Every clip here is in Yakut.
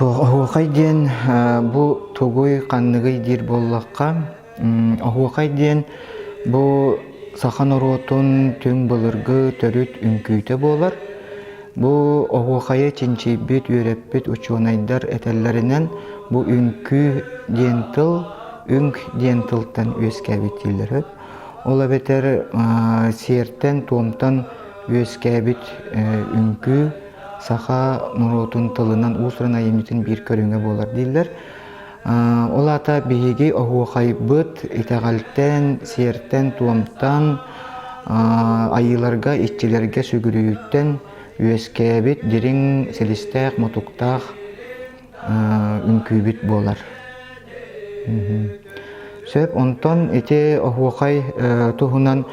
Оһуохай диэн бу тугуй ханныгый диир буоллахха, оһуохай диэн бу саха норуотун түҥ былыргы төрүт үҥкүүтэ буолар. Бу оһуохайы чинчийбит, үөрэппит учуонайдар этэллэринэн, бу үҥкүү диэн тыл үҥк диэн тылтан үөскээбит дииллэр сөп. Ол эбэтэр сиэртэн-туомтан үөскээбит үҥкүү саха норуотун тылынан уус-уран айымньытын биир көрүҥэ буолар дииллэр. Ол аата биһиги оһуохайбыт итэҕэлтэн, сиэртэн-туомтан, айыыларга, иччилэргэ сүгүрүйүүттэн үөскээбит дириҥ силистээх, мутуктаах үҥкүүбүт буолар. Сөп, онтон ити оһуохай туһунан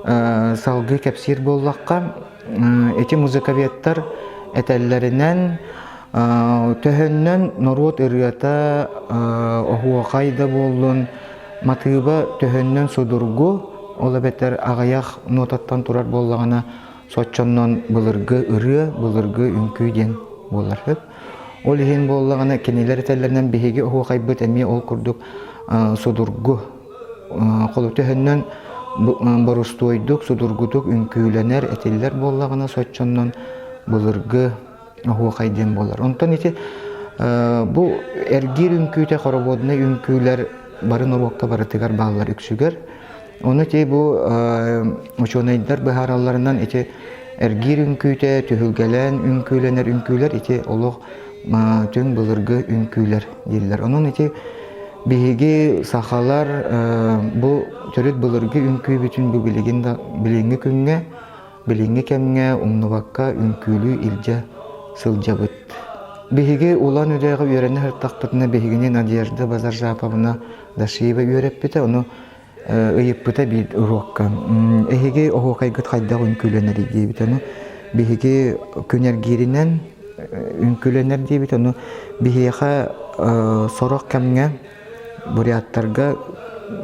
салгыы кэпсиир буоллахха, ити музыковедтар этэллэринэн Төһөннөн норуот ырыата оһуохай да буоллун, матыыба төһөннөн судургу, ол эбэтэр аҕыйах нотаттан турар буоллаҕына, соччоннон былыргы ырыа, былыргы үҥкүү диэн буолар сөп. Ол иһин буоллаҕына, кинилэр этэллэринэн биһиги оһуохайбыт эмиэ ол курдук судургу. Холу төһөннөн борустуойдук, судургутук үҥкүүлэнэр, этиллэр буоллаҕына, соччоннон былыргы оһуохай диэн буолар. Онтон ити бу эргиир үҥкүүтэ хороводнай үҥкүүлэр бары норуокка барытыгар бааллар үксүгэр. Ону ити бу учуонайдар быһааралларынан ити эргиир үҥкүүтэ, түһүлгэлээн үҥкүүлэнэр үҥкүүлэр ити олох түҥ былыргы үҥкүүлэр дииллэр. Онон ити биһиги сахалар бу төрүт былыргы үҥкүүбүтүн бу билигин да билиҥҥи күҥҥэ Билиҥҥи кэмҥэ умнубакка үҥкүүлүү илдьэ сылдьабыт. Биһиги Улан Үдэҕэ үөрэнэ сырыттахпытына биһигини Надежда Базаржаповна Дашиева үөрэппитэ, ону ыйыппыта биир уруокка. Эһиги оһуокайгыт хайдах үҥкүүлэнэрий диэбит. Ону биһиги күн эргииринэн үҥкүүлэнэр диэбит. Ону биһиэхэ сорох кэмҥэ буряттарга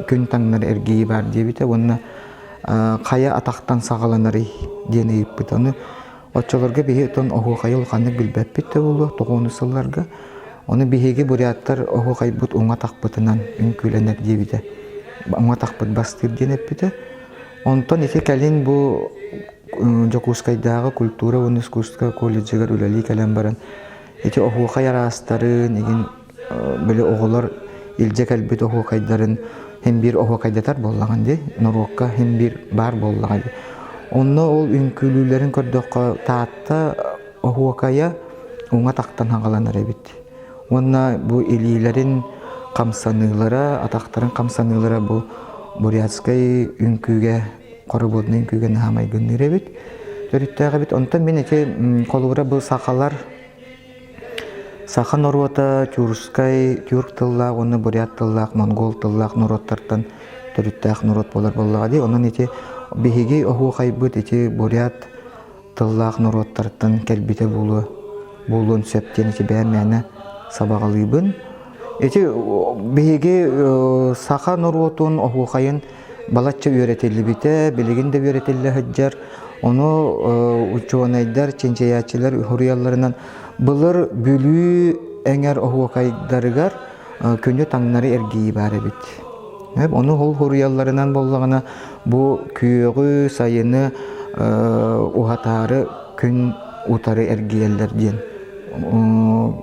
күн таҥнар эргийии баар диэбитэ уонна хайа атахтан саҕаланарый диэн ыйыппыт. Ону оччолорго биһи отон оһуохайы улаханнык билбэппит да буолуо тоҕуону сылларга. Ону биһиги буряттар оһуохайбыт уҥа атахпытынан үҥкүүлэнэр диэбитэ. Уҥа атахпыт бастыыр диэн эппитэ. Онтон ити кэлин бу Дьокуускайдааҕы культура уонна искусство колледжыгар үлэлии кэлэн баран ити оһуохай араастарын игин били оҕолор илдьэ кэлбит оһуокайдарын син биир оһуокайдатар буоллаҕын дии, норуокка син биир баар буоллаҕа дии. Онно ол үҥкүүлүүлэрин көрдөххө Таатта оһуокайа уҥа тахтан хаҕаланар эбит. Уонна бу илиилэрин хамсаныылара, атахтарын хамсаныылара бу бурятскай үҥкүүгэ, хоробуодунай үҥкүүгэ наһаа майгынныыр эбит. Төрүттээх эбит. Онтон мин ити холобура бу сахалар Саха норуота тюркскай, тюрк тыллаах уонна бурят тыллаах, монгол тыллаах норуоттартан төрүттээх норуот буолар буоллаҕа дии. Онон ити биһиги оһуохайбыт ити бурят тыллаах норуоттартан кэлбитэ буолуо буолуон сөп диэн ити бэйэм мээнэ сабаҕалыыбын. Ити биһиги саха норуотун оһуохайын балачча үөрэтиллибитэ, билигин да үөрэтиллэ сылдьар. Ону учуонайдар, чинчийээччилэр суруйалларынан былыр Бүлүү эҥэр оһуокайдарыгар күнү таҥнары эргийии баар эбит. Ону ол суруйалларынан буоллаҕына бу күөҕү, сайыны уһатаары күн утары эргийэллэр диэн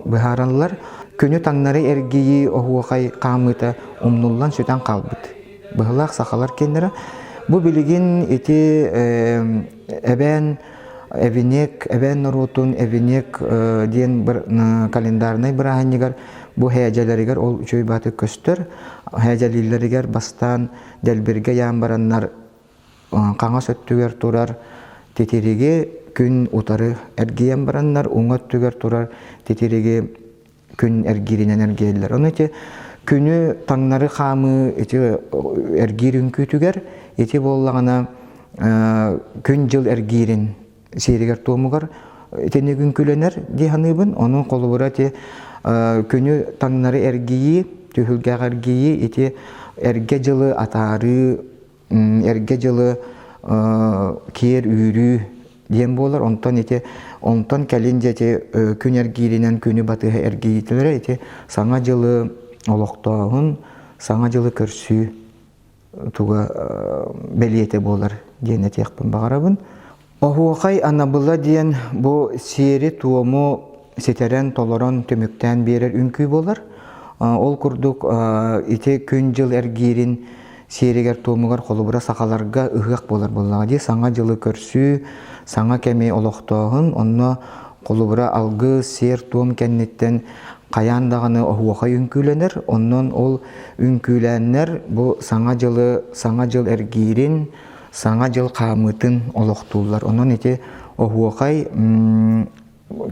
быһаараллар. Күнү таҥнары эргийии оһуохай хаамыыта умнуллан сүтэн хаалбыт. Быһылаах сахалар киэннэрэ. Бу билигин ити эбээн эвинек, эбээн норуотун эвинек диэн календарнай бырааһынньыгар бу һээдьэлэригэр ол үчүгэй баатык көстөр. Һээдьэлииллэригэр бастаан дэлбиргэ яан бараннар хаҥас өттүгэр турар. титириги күн утары эргийэн бараннар уҥа өттүгэр турар титириги күн эргииринэн эргийэллэр. Ону ити күнү таҥнары хаамыы ити эргиир үҥкүүтүгэр ити буоллаҕына күн-дьыл эргиирин сиэригэр-туомугар итинник үҥкүүлэнэр дии саныыбын. Ону холобура ити күнү таҥнары эргийии, түһүлгэҕэ эргийии ити эргэ дьылы атаарыы, эргэ дьылы киэр үүрүү диэн буолар. Онтон ити онтон кэлин дьэ ити күн эргииринэн күнү батыһа эргийиитилэрэ ити саҥа дьылы олохтооһун, саҥа дьылы көрсүү туга бэлиэтэ буолар диэн этиэхпин баҕарабын. Оһуохай анабыла диэн бу сиэри-туому ситэрэн, толорон, түмүктээн биэрэр үҥкүү буолар. Ол курдук ити күн-дьыл эргиирин сиэригэр-туомугар холобура сахаларга ыһыах буолар буоллаҕа дии. Саҥа дьылы көрсүү, саҥа кэми олохтооһун, онно холобура алгыс, сиэр-туом кэнниттэн хайаан даҕаны оһуохай үҥкүүлэнэр. Онон ол үҥкүүлээннэр бу саҥа дьылы, саҥа дьыл эргиирин, саҥа дьыл хаамыытын олохтууллар. Онон ити оһуохай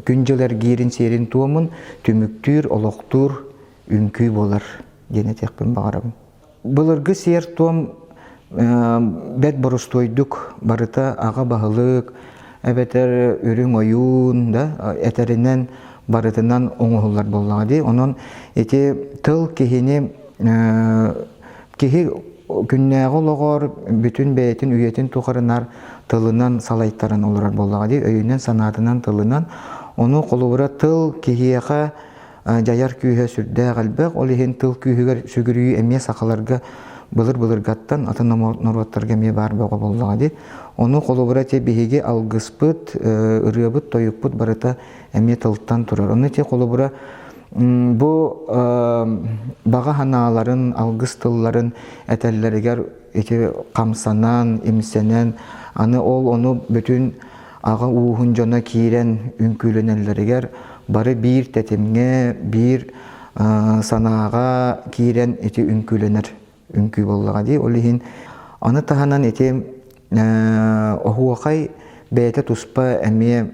күн-дьыл эргиирин сиэрин-туомун түмүктүүр, олохтуур үҥкүү буолар диэн этиэхпин баҕарабын. Былыргы сиэр-туом бэрт боростуойдук барыта аҕа баһылык эбэтэр үрүҥ ойуун да этэринэн барытынан оҥоһуллар буоллаҕа дии. Онон ити тыл киһини киһи күннээҕи олоҕор бүтүн бэйэтин үйэтин тухарынар тылынан салайтаран олорор буоллаҕа дии өйүнэн-санаатынан тылынан. Ону холобура тыл киһиэхэ дьайар күүһэ сүрдээх элбэх. Ол иһин тыл күүһүгэр сүгүрүйүү эмиэ сахаларга былыр-былыргаттан атын норуоттарга эмиэ баар бөҕө буоллаҕа дии. Ону холобура ити биһиги алгыспыт, ырыабыт, тойукпут барыта эмиэ тылтан турар. Ону ити холобура бу баҕа санааларын, алгыс тылларын этэллэригэр ити хамсанан, имсэнэн, аны ол ону бүтүн аҕа ууһун дьоно киирэн үҥкүүлэнэллэригэр бары биир тэтимҥэ, биир санааҕа киирэн ити үҥкүүлэнэр үҥкүү буоллаҕа дии. Ол иһин аны таһынан ити оһуохай бэйэтэ туспа эмиэ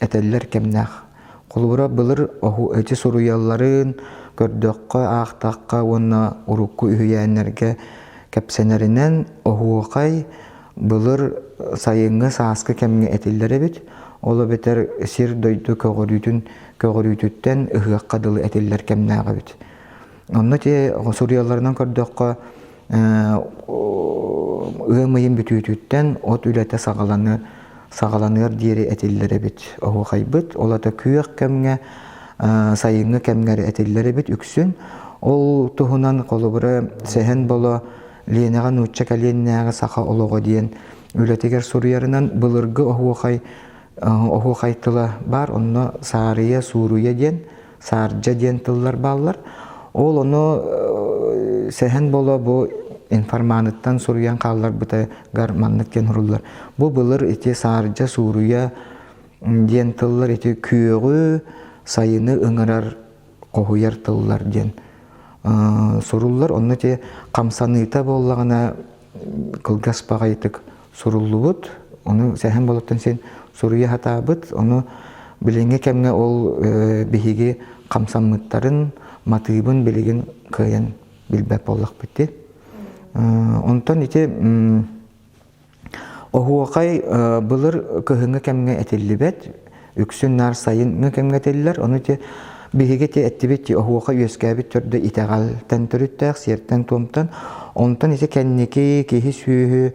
этэллэр кэмнээх. Холобура былыр ити суруйалларын көрдөххө, аахтахха уонна урукку үһүйээннэргэ кэпсэнэринэн оһуохай былыр сайыҥҥы сааскы кэмҥэ этиллэр эбит. Ол эбэтэр сир-дойду көҕөрүүтүн көҕөрүүтүттэн ыһыахха дылы этиллэр кэмнээх эбит. Онно ити суруйалларынан көрдөххө ыам ыйын бүтүүтүттэн от үлэтэ саҕаланыар саҕаланыар диэри этиллэр эбит оһуохайбыт. Ол ата күөх кэмҥэ сайыҥҥы кэмҥэ эрэ этиллэр эбит үксүн. Ол туһунан холобура Сэһэн Боло Лиэнэҕэ нуучча кэлиэннээҕи саха олоҕо диэн үлэтигэр суруйарынан былыргы оһуохай оһуохай тыла баар онно саарыйа сууруйа диэн саардьа диэн тыллар бааллар. Ол ону Сэһэн Боло бу информаныттан суруйан хаалларбытыгар маннык диэн суруллар. Бу былыр ити саардьа сууруйа диэн тыллар ити күөҕү сайыны ыҥырар хоһуйар тыллар диэн суруллар. Онно ити хамсаныыта буоллаҕына кылгас баҕайытык суруллубут. Ону Сэһэн Болоттон син суруйа сатаабыт. Ону билиҥҥи кэмҥэ ол биһиги хамсаммыттарын матыыбын билигин кыайан билбэт буоллахпыт дии. Онтон ити Оһуохай былыр кыһыҥҥы кэмҥэ этиллибэт, үксүн наар сайыҥҥы кэмҥэ этиллэр. Ону ити биһиги ити эттибит оһуохай үөскээбит төрдө итэҕэлтэн төрүттээх, сиэртэн-туомтан. Онтон ити кэнники киһи-сүөһү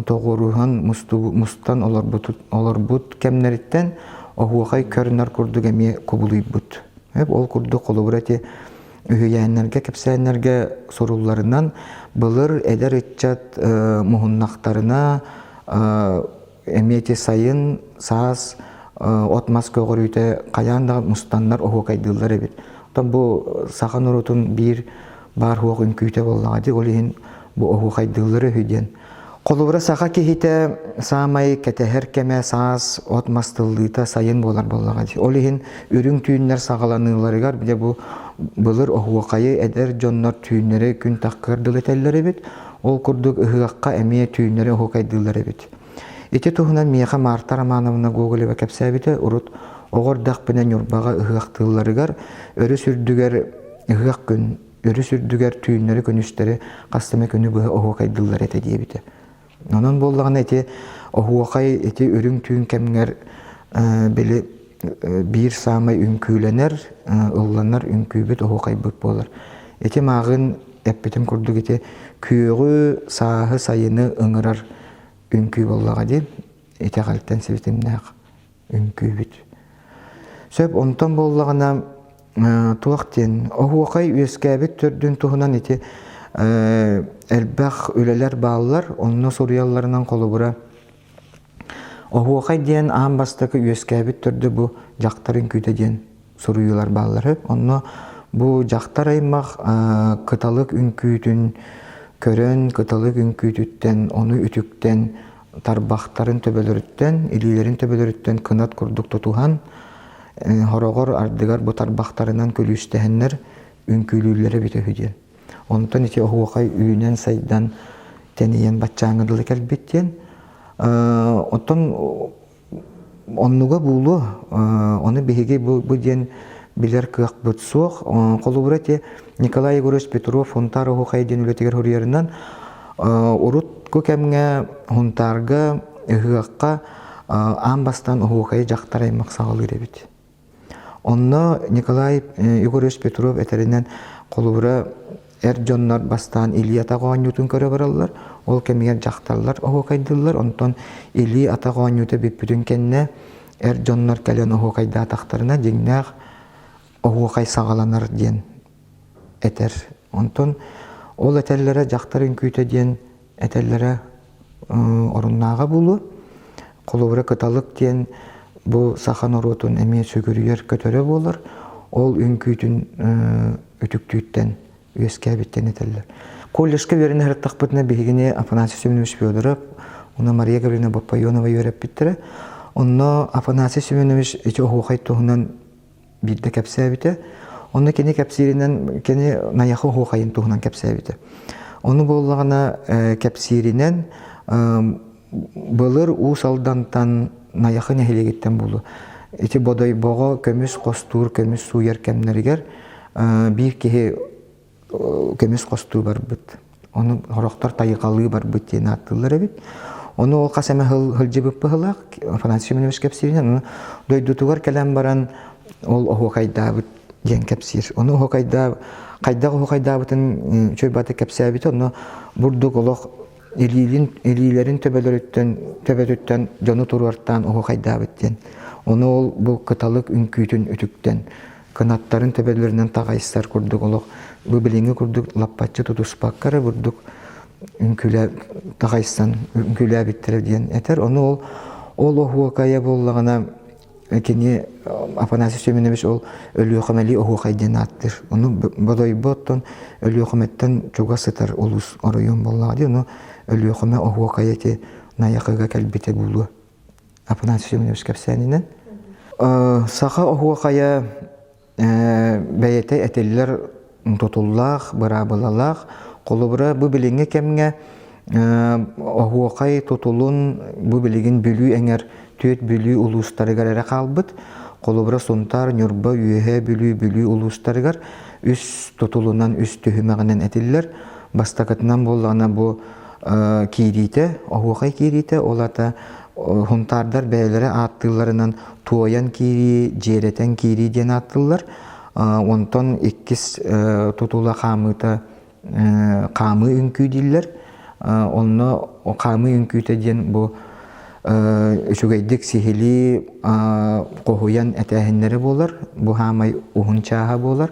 тоҕуоруһан мустан олорбут, олорбут кэмнэриттэн оһуохай көр-нар курдук эмиэ кубулуйбут. Ол курдук холобура ити Үһүйээннэргэ, кэпсээннэргэ сурулларынан, былыр эдэр ыччат муһуннахтарына эмиэ ити сайын, саас от-мас көҕөрүүтэ хайаан да мустаннар оһуокайдыыллар эбит. Оттон бу саха норуотун биир баар суох үҥкүүтэ буоллаҕа дии, ол иһин бу оһуохайдыыллар үһү диэн. Холобура, саха киһитэ саамай кэтэһэр кэмэ саас, от-мас тыллыыта сайын буолар буоллаҕа дии. Ол иһин үрүҥ түүннэр саҕаланыыларыгар дьэ бу былыр оһуохайы эдэр дьоннор түүннэри күн таххыар дылы этэллэр эбит. Ол курдук ыһыахха эмиэ түүннэри оһуокайдыыллар эбит. Ити туһунан миэхэ Марта Романовна Гоголева кэпсээбитэ. Урут оҕо эрдэхпинэ Ньурбаҕа ыһыахтыылларыгар өрүс үрдүгэр ыһыах күн өрүс үрдүгэр түүннэри-күнүстэри хас эмэ күнү быһа оһуокайдыыллар этэ диэбитэ. Онон буоллаҕына ити оһуохай ити үрүҥ түүн кэмҥэр били биир саамай үҥкүүлэнэр, ылланар үҥкүүбүт оһуохайбыт буолар. Ити мааҕын эппитим курдук ити күөҕү, сааһы, сайыны ыҥырар үҥкүү буоллаҕа дии. Итэҕэлтэн сибитимнээх үҥкүүбүт. Сөп, онтон буоллаҕына туох диэн оһуохай үөскээбит төрдүн туһунан ити элбэх үлэлэр бааллар. Онно суруйалларынан холобура оһуохай диэн аан бастакы үөскээбит төрдө бу дьахтар үҥкүүтэ диэн суруйуулар бааллар. Онно бу дьахтар аймах кыталык үҥкүүтүн көрөн, кыталык үҥкүүтүттэн, ону үтүктэн тарбахтарын төбөлөрүттэн, илиилэрин төбөлөрүттэн кынат курдук тутуһан, хороҕор ардыгар бу тарбахтарынан күлүүстэһэннэр үҥкүүлүүллэрэ эбитэ үһү диэн. Онтон ити оһуохай үүнэн-сайдан, тэнийэн баччааҥҥа дылы кэлбит диэн. Оттон Оннуга буолуо, ону биһиги бу, бу диэн билэр кыахпыт суох. Холобура ити Николай Егорович Петров Хунтаар оһуохайа диэн үлэтигэр суруйарынан, урукку кэмҥэ Хунтаарга, ыһыахха аан бастаан оһуохайы дьахтар аймах саҕалыыр эбит. Онно Николай Егорович Петров этэринэн, холобура, эр дьоннор бастаан илии-атах оонньуутун көрө бараллар, ол кэмигэр дьахталлар оһуокайдыыллар, онтон илии-атах оонньуута бүппүтүн кэннэ эр дьоннор кэлэн оһуокайдаатахтарына дьиҥнээх оһуокай саҕаланар диэн этэр. Онтон ол этэллэрэ дьахтар үҥкүүтэ диэн этэллэрэ оруннааҕа буолуо. Холобура, кыталык диэн бу саха норуотун эмиэ сүгүрүйэр көтөрө буолар. Ол үҥкүүтүн үтүктүүттэн үөскээбиттэн этэллэр. Колледжка үөрэнэ сырыттахпытына биһигини Афанасий Семенович Федоров уонна Мария Гавриловна Боппойонова үөрэппиттэрэ. Онно Афанасий Семенович ити оһуохай туһунан биирдэ кэпсээбитэ. Онно кини кэпсииринэн кини Найахы оһуохайын туһунан кэпсээбитэ. Ону буоллаҕына кэпсииринэн былыр Уус Алдантан Найахы нэһилиэгиттэн буолуо. Ити Бодойбоҕо көмүс хостуур, көмүс сууйар кэмнэригэр биир киһи көмүс хостуу барбыт. Ону сорохтор тайҕалыы барбыт диэн ааттыыллар эбит. Ону ол хас эмэ сылдьыбыт быһыылаах Афанасий Семенович кэпсииринэн, ону дойдутугар кэлэн баран ол оһуокайдаабыт диэн кэпсиир. Ону оһуокайдаа хайдах оһуокайдаабытын үчүгэй баты кэпсээбит, онно бурдук олох илиилин илиилэрин төбөлөрүттэн төбөтүттэн дьону туруортаан оһуокайдаабыт диэн. Ону ол бу кыталык үҥкүүтүн үтүктэн кынаттарын төбөлөрүнэн таҕайсар курдук олох бу билиҥҥи курдук лаппаччы тутуспакка эрэ бурдук үҥкүүлээ таҕайсан үҥкүүлээбиттэрэ диэн этэр. Ону ол ол оһуокайа буоллаҕына кини Афанасий Семенович ол Өлүөхүмэлии оһуохай диэн ааттыыр. Ону Бодойбо оттон Өлүөхүмэттэн чугас сытар улуус оройуон буоллаҕа дии. Ону Өлүөхүмэ оһуокайа ити Найахыга кэлбитэ буолуо. Афанасий Семенович кэпсээнинэн. Саха оһуохайа бэйэтэ этиллэр тутуллаах, быраабылалаах. Холобура, бу билиҥҥи кэмҥэ оһуохай тутулун бу билигин Бүлүү эҥэр түөрт Бүлүү улуустарыгар эрэ хаалбыт. Холобура, Сунтаар, Ньурба, Үөһээ Бүлүү, Бүлүү улуустарыгар үс тутулунан, үс түһүмэҕинэн этиллэр. Бастакытынан буоллаҕына бу киириитэ, оһуохай киириитэ, ол аата Хунтаардар бэйэлэрэ ааттыылларынан туойан киирии, дьиэрэтэн киирии диэн ааттыыллар. Онтон иккис тутула хаамыыта хаамыы үҥкүү дииллэр. Онно хаамыы үҥкүүтэ диэн бу үчүгэйдик сиһилии хоһуйан этээһиннэрэ буолар. Бу хаамай уһун чааһа буолар.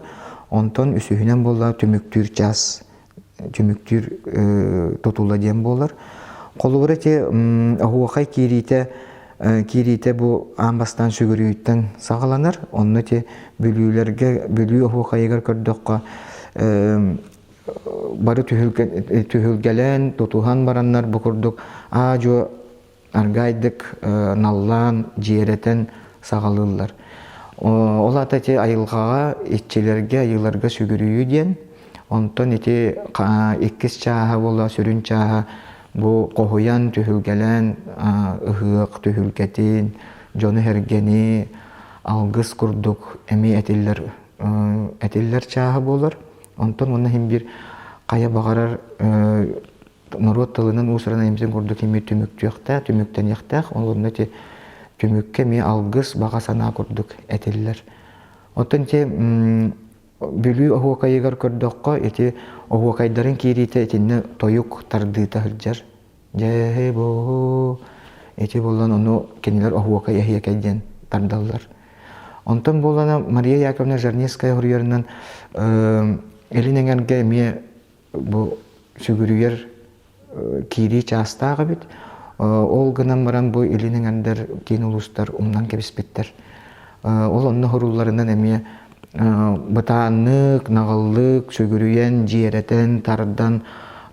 Онтон үсүһүнэн буолла түмүктүүр чаас түмүктүүр тутула диэн буолар. Холобура ити оһуохай киириитэ киириитэ бу аан бастаан сүгүрүйүүттэн саҕаланар. Онно ити Бүлүүлэргэ Бүлүү оһуохайыгар көрдөххө бары түһүлгэлээн тутуһан бараннар бу курдук аа-дьуо аргаайдык наллаан, дьиэрэтэн саҕалыыллар. Ол аата ити айылҕаҕа, иччилэргэ, айыыларга сүгүрүйүү диэн. Онтон ити иккис чааһа буолла, сүрүн чааһа. Бу хоһуйан, түһүлгэлээн ыһыах түһүлгэтин, дьону-сэргэни алгыс курдук эмиэ этиллэр этиллэр чааһа буолар. Онтон уонна иһин биир хайа баҕарар норуот тылынан уус-уран айымньытын курдук эмиэ түмүктүөхтээх, түмүктэниэхтээх. Ол онно ити түмүккэ эмиэ алгыс, баҕа санаа курдук этиллэр. Оттон ити Бүлүү оһуокайыгар көрдөххө, ити оһуокайдарын киириитэ итиннэ тойук тардыыта сылдьар. Дьэ-бу ити буолан ону кинилэр оһуокай эһиэкэй диэн тардаллар. Онтон буолана Мария Яковлевна Жирнецкая суруйарынан Илин эҥэргэ эмиэ бу сүгүрүйэр киирии чаастаах эбит. Ол гынан баран бу илин эҥэрдэр киин улуустар умнан кэбиспиттэр. Ол онно хорулларынан эмиэ бытааннык, наҕыллык, сүгүрүйэн, дьиэрэтэн, тардан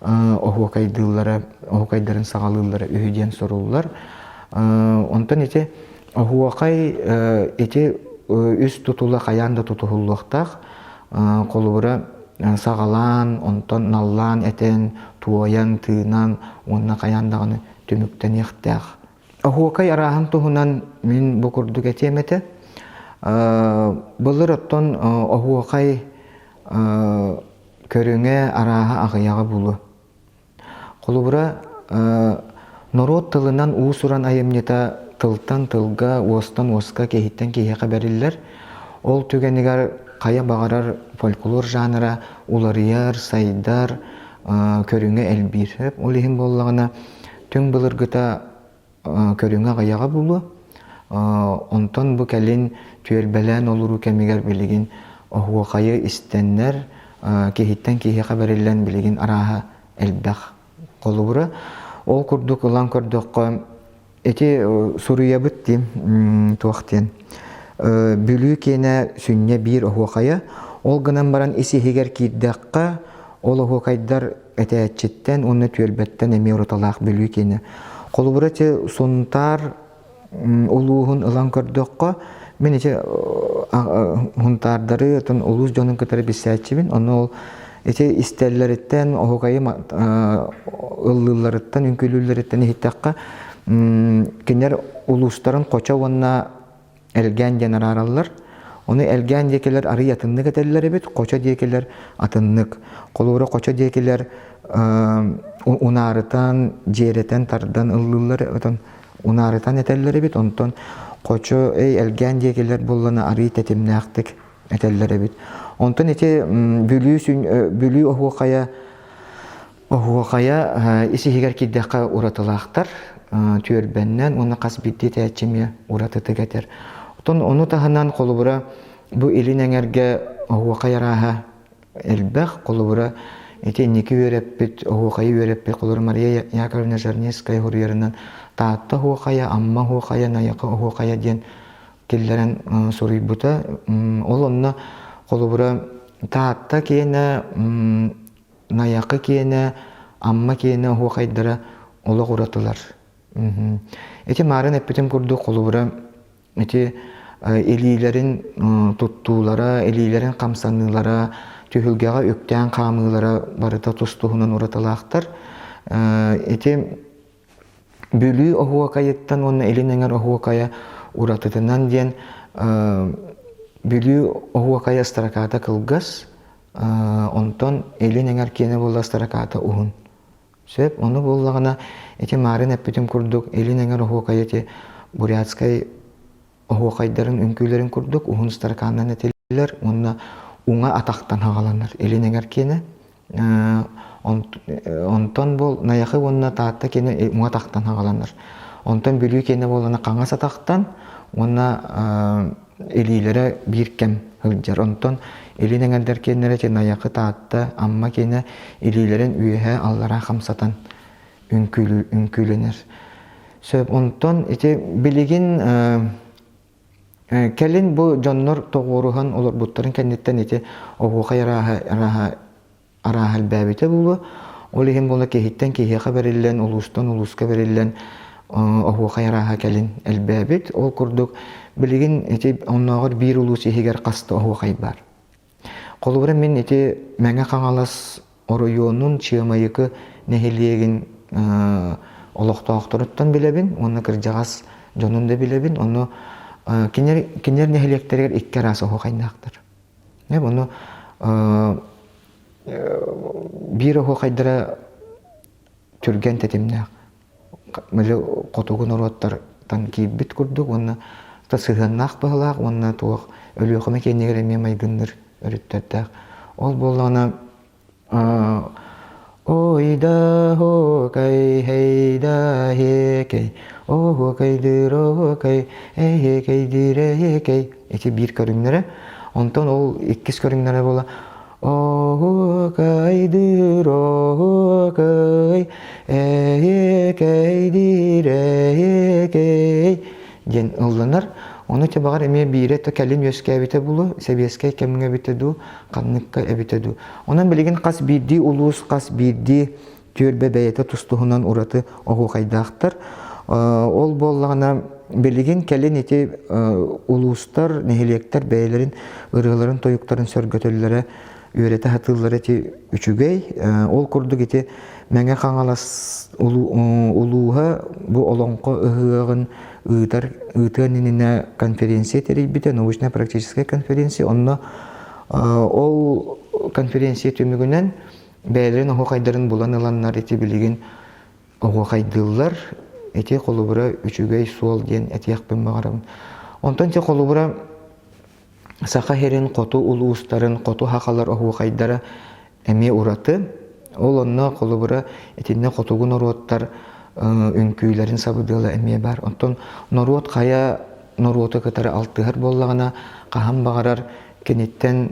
оһуокайдыыллара, оһуокайдарын саҕалыыллара үһү диэн суруллар. Онтон ити оһуокай ити үс тутула хайаан да тутуһуллуохтаах. Холобура, саҕалаан, онтон наллаан этэн, туойан, тыынан уонна хайаан даҕаны түмүктэниэхтээх. Оһуокай арааһын туһунан мин бу курдук этиэм этэ. Былыр оттон оһуокай көрүҥэ арааһа аҕыйаҕа буолуо. Холобура, норуот тылынан уус-уран айымньыта тылтан тылга, уостан уоска, киһиттэн киһиэхэ бэриллэр. Ол түгэнигэр хайа баҕарар фольклор жанра уларыйар, сайдар, көрүҥэ элбиир. Ол иһин буоллаҕына, түҥ былыргыта көрүҥэ аҕыйаҕа буолуо. Онтон бу кэлин түөлбэлээн олоруу кэмигэр билигин оһуохайы истэннэр, киһиттэн киһиэхэ бэриллэн билигин арааһа элбэх. Холобура, ол курдук ылан көрдөххө, ити суруйабыт диэн туох диэн Бүлүү киэнэ сүнньэ биир оһуохайа, ол гынан баран ис-иһигэр киирдэххэ, ол оһуокайдар этээччиттэн уонна түөлбэттэн эмиэ ураталаах Бүлүү киэнэ. Холобура ити Сунтаар улууһун ылан көрдөххө, мин ити Сунтаардары, отон улуус дьонун кытары билсээччибин. Онно ол ити истэллэриттэн, оһуокайы ыллыылларыттан, үҥкүүлүүллэриттэн иһиттэххэ, кинилэр улуустарын хочо уонна Элгээн диэн араараллар. Ону Элгээн диэкилэр арый атыннык этэллэр эбит, Хочо диэкилэр атыннык. Холобура, Хочо диэкилэр унаарытан, дьиэрэтэн, тардан ыллыыллар, отон унаарытан этэллэр эбит, онтон Хочо, эй, Элгээн диэкилэр буоллана арый тэтимнээхтик этэллэр эбит. Онтон ити Бүлүү, Бүлүү оһуохайа Оһуохайа ис-иһигэр киирдэххэ уратылаахтар, түөрбэннэн уонна хас биирдии этээччи эмиэ уратытык этэр. Оттон ону таһынан холобура бу илин эҥэргэ оһуохай арааһа элбэх. Холобура ити инники үөрэппит, оһуохайы үөрэппит холобура Мария Яковлевна Жирнецкая суруйарынан Таатта оһуохайа, Амма оһуохайа, Найахы оһуохайа диэн киллэрэн суруйбута. Ол онно холобура Таатта киэнэ Найахы киэнэ, Амма киэнэ оһуохайдара олох уратылар. Ити маарын эппитим курдук холобура ити илиилэрин туттуулара, илиилэрин хамсаныылара, түһүлгэҕэ үктээн хаамыылара барыта тус-туһунан уратылаахтар. Ити Бүлүү оһуокайыттан уонна Илин Эҥэр оһуокайа уратытынан диэн Бүлүү оһуокайа ыстаракаата кылгас, онтон Илин Эҥэр киэнэ буолла ыстаракаата уһун. Сөп, ону буоллаҕына ити маарын эппитим курдук Илин Эҥэр оһуокайа ити бурятскай оһуохайдарын үҥкүүлэрин курдук уһун ыстаракаанынан этиллэр уонна уҥа атахтан хаҕаланар илин эҥэр киэнэ онтон буол Найахы уонна Таатта киэнэ уҥа атахтан хаҕаланар онтон Бүлүү киэнэ буоллаҕына хаҥас атахтан уонна илиилэрэ биир кэм сылдьар онтон илин эҥэрдэр киэннэрэ ити Найахы Таатта Амма киэнэ илиилэрин үөһэ аллараа хамсатан үҥкүүлэнэр. Сөп. Онтон ити билигин кэлин бу дьоннор тоҕуоруһан олорбуттарын кэнниттэн ити оһуохай арааһа арааһа арааһа элбээбитэ буолуо. Ол иһин буола киһиттэн киһиэхэ бэриллэн, улуустан улууска бэриллэн оһуохай арааһа кэлин элбээбит. Ол курдук билигин ити оннооҕор биир улуус иһигэр хаста оһуохай баар. Холобура мин ити Мэҥэ Хаҥалас оройуонун Чыамайыкы нэһилиэгин олохтоохторуттан билэбин уонна кырдьаҕас дьонун да билэбин. Ону кинилэр, кинилэр нэһилиэктэригэр икки араас оһуохайдаахтар. Ону биир оһуохайдара түргэн тэтимнээх хотугу норуоттартан киирбит курдук уонна сыһыаннаах быһылаах уонна туох Өлүөхүмэ киэнигэр эмиэ майгынныыр өрүттэрдээх. Ол буоллаҕына Ой да хокай хей да хекей оһуокайдыыр оһуокай эһиэкэйдиир эһиэкэй ити биир көрүҥнэрэ. Онтон ол иккис көрүҥнэрэ буола Оһуокайдыыр оһуокай, эһиэкэйдиир эһиэкэй диэн ылланар. Ону ити баҕар эмиэ биирэ то кэлин үөскээбитэ буолуо, сэбиэскэй кэмҥэ эбитэ дуу, ханныкка эбитэ дуу. Онон билигин хас биирдии улуус, хас биирдии түөлбэ бэйэтэ тус-туһунан ураты оһуохайдаахтар. Ол буоллаҕына билигин кэлин ити улуустар, нэһилиэктэр бэйэлэрин ырыаларын, тойуктарын сөргөтөллөрө, үөрэтэ сатыыллара ити үчүгэй. Ол курдук ити Мэҥэ Хаҥалас улууһа бу Олоҥхо ыһыаҕын ыытар ыытыан иннинэ конференция тэрийбитэ, научно-практическая конференция. Онно ол конференция түмүгүнэн бэйэлэрин оһуохайдарын булан ыланнар ити билигин оһуохайдыыллар. Ити холобура үчүгэй суол диэн этиэхпин баҕарабын. Онтон ити холобура Саха сирин хоту улуустарын хоту сахалар оһуохайдара эмиэ ураты. Ол онно холобура итиннэ хотугу норуоттар үҥкүүлэрин сабыдыала эмиэ баар. Онтон норуот хайа норуоту кытары алтыһар буоллаҕына хаһан баҕарар киниттэн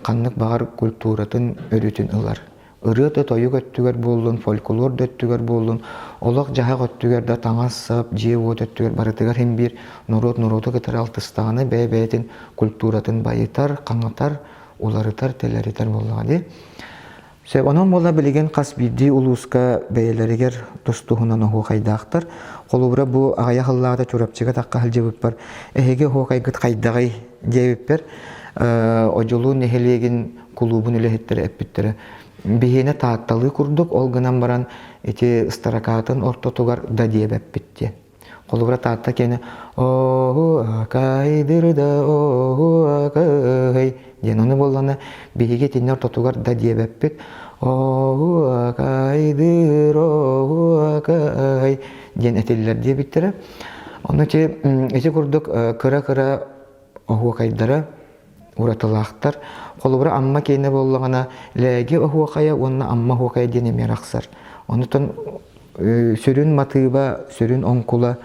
ханнык баҕар культуратын өрүтүн ылар. Ырыа да тойук өттүгэр буоллун, фольклор да өттүгэр буоллун, олох-дьаһах өттүгэр да таҥас-сап, дьиэ-уот өттүгэр барытыгар син биир норуот норуоту кытары алтыстаҕына бэйэ-бэйэтин культуратын байытар, хаҥатар, уларытар, тэлэритэр буоллаҕа дии. Сөп, онон буолла билигин хас биирдии улууска бэйэлэригэр тус-туһунан оһуохайдаахтар. Холобура бу аҕыйах сыллааҕыта Чурапчыга тахха сылдьыбыппар эһиги оһуохайгыт хайдаҕый диэбиппэр Одьулуун нэһилиэгин кулуубун үлэһиттэрэ эппиттэрэ. Биһиэнэ Таатталыы курдук, ол гынан баран ити ыстаракаатын ортотугар да диэбэппит диэн. Холобура Таатта киэнэ оһу-акай да оһу-акай диэн ону буоллана биһиги итиннэ ортотугар да диэбэппит оһу-акайдыр оһу-акай диэн этиллэр диэбиттэрэ. Ону ити ити курдук кыра-кыра оһуокайдара уратылаахтар. Холобура Амма киэнэ буоллаҕына Лээги оһуохайа уонна Амма оһуохайа диэн эмиэ арахсар. Онтон сүрүн матыыба, сүрүн оҥкула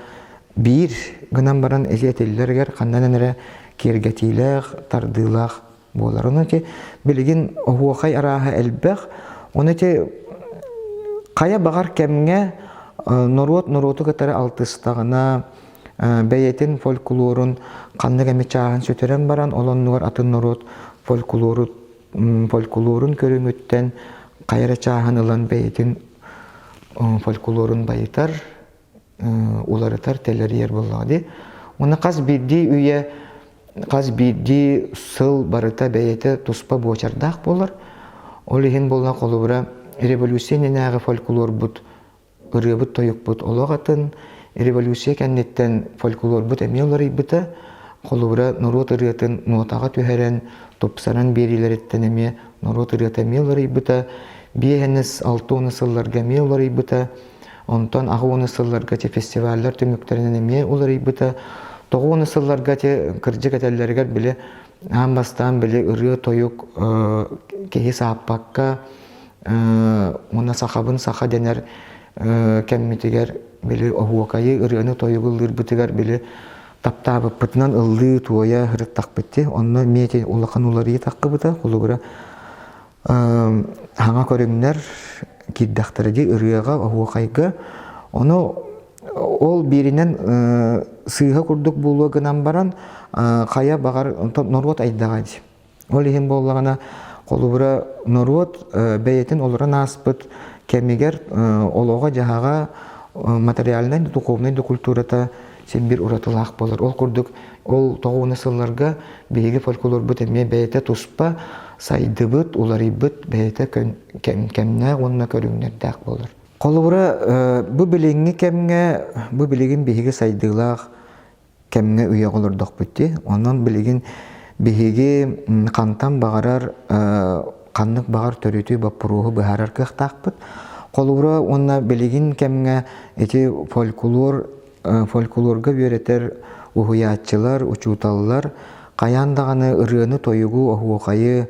биир гынан баран ити этиллэригэр ханнан эрэ киэргэтиилээх, тардыылаах буолар. Ону ити билигин оһуохай арааһа элбэх. Ону ити хайа баҕар кэмҥэ норуот норуоту кытары алтыстаҕына, бэйэтин фольклорун ханнык эмэ чааһын сүтэрэн баран, ол оннугар атын норуот фольклору фольклорун көрүҥүттэн хайа эрэ чааһын ылан бэйэтин фольклорун байытар, уларытар, тэлэрийэр буоллаҕа дии. Уонна хас биирдии үйэ, хас биирдии сыл барыта бэйэтэ туспа буочардаах буолар. Ол иһин буолла холобура революция иннинээҕи фольклорбут ырыабыт-тойукпут олох атын, революция кэнниттэн фольклорбут эмиэ уларыйбыта, холобура норуот ырыатын нуотаҕа түһэрэн, тупсаран биэриилэриттэн эмиэ норуот ырыата эмиэ уларыйбыта, биэһэнис алта уон сылларга эмиэ уларыйбыта, онтон аҕа уон сылларга те фестиваллар түмүктэринэн эмиэ уларыйбыта, тоҕо уон сылларга те кырдьык этэллэригэр били аан бастаан били ырыа-тойук киһи сааппакка уонна сахабын саха дэнэр кэммитигэр били оһуокайы ырыаны-тойугу ыллыырбытыгар били таптаабыппытынан ыллыы туойа сырыттахпыт дии онно эмиэ улахан уларыйыы таххыбыта холобура хаҥа көрүҥнэр киирдэхтэрэ дии ырыаҕа оһуохайга ону ол бииринэн сыыһа курдук буолуо гынан баран хайа баҕар норуот айдаҕа дии Ол иһин буоллаҕына, холобура, норуот бэйэтин олорон ааспыт кэмигэр олоҕо-дьаһаҕа материальнай да духовнай да культурата син биир уратылаах буолар. Ол курдук ол тоҕуона сылларга биһиги фольклорбут эмиэ бэйэтэ туспа сайдыбыт, уларыйбыт бэйэтэ кэмнээх уонна көрүҥнэрдээх буолар. Холобура, бу билиҥҥи кэмҥэ, бу билигин биһиги сайдыылаах кэмҥэ үйэҕэ олордохпут дии. Онон билигин биһиги хантан баҕарар ханнык баҕар төрүтү боппуруоһу быһаарар кыахтаахпыт. Холобура уонна билигин кэмҥэ ити фольклор фольклорга үөрэтэр уһуйааччылар, учууталлар хайаан даҕаны ырыаны-тойугу, оһуохайы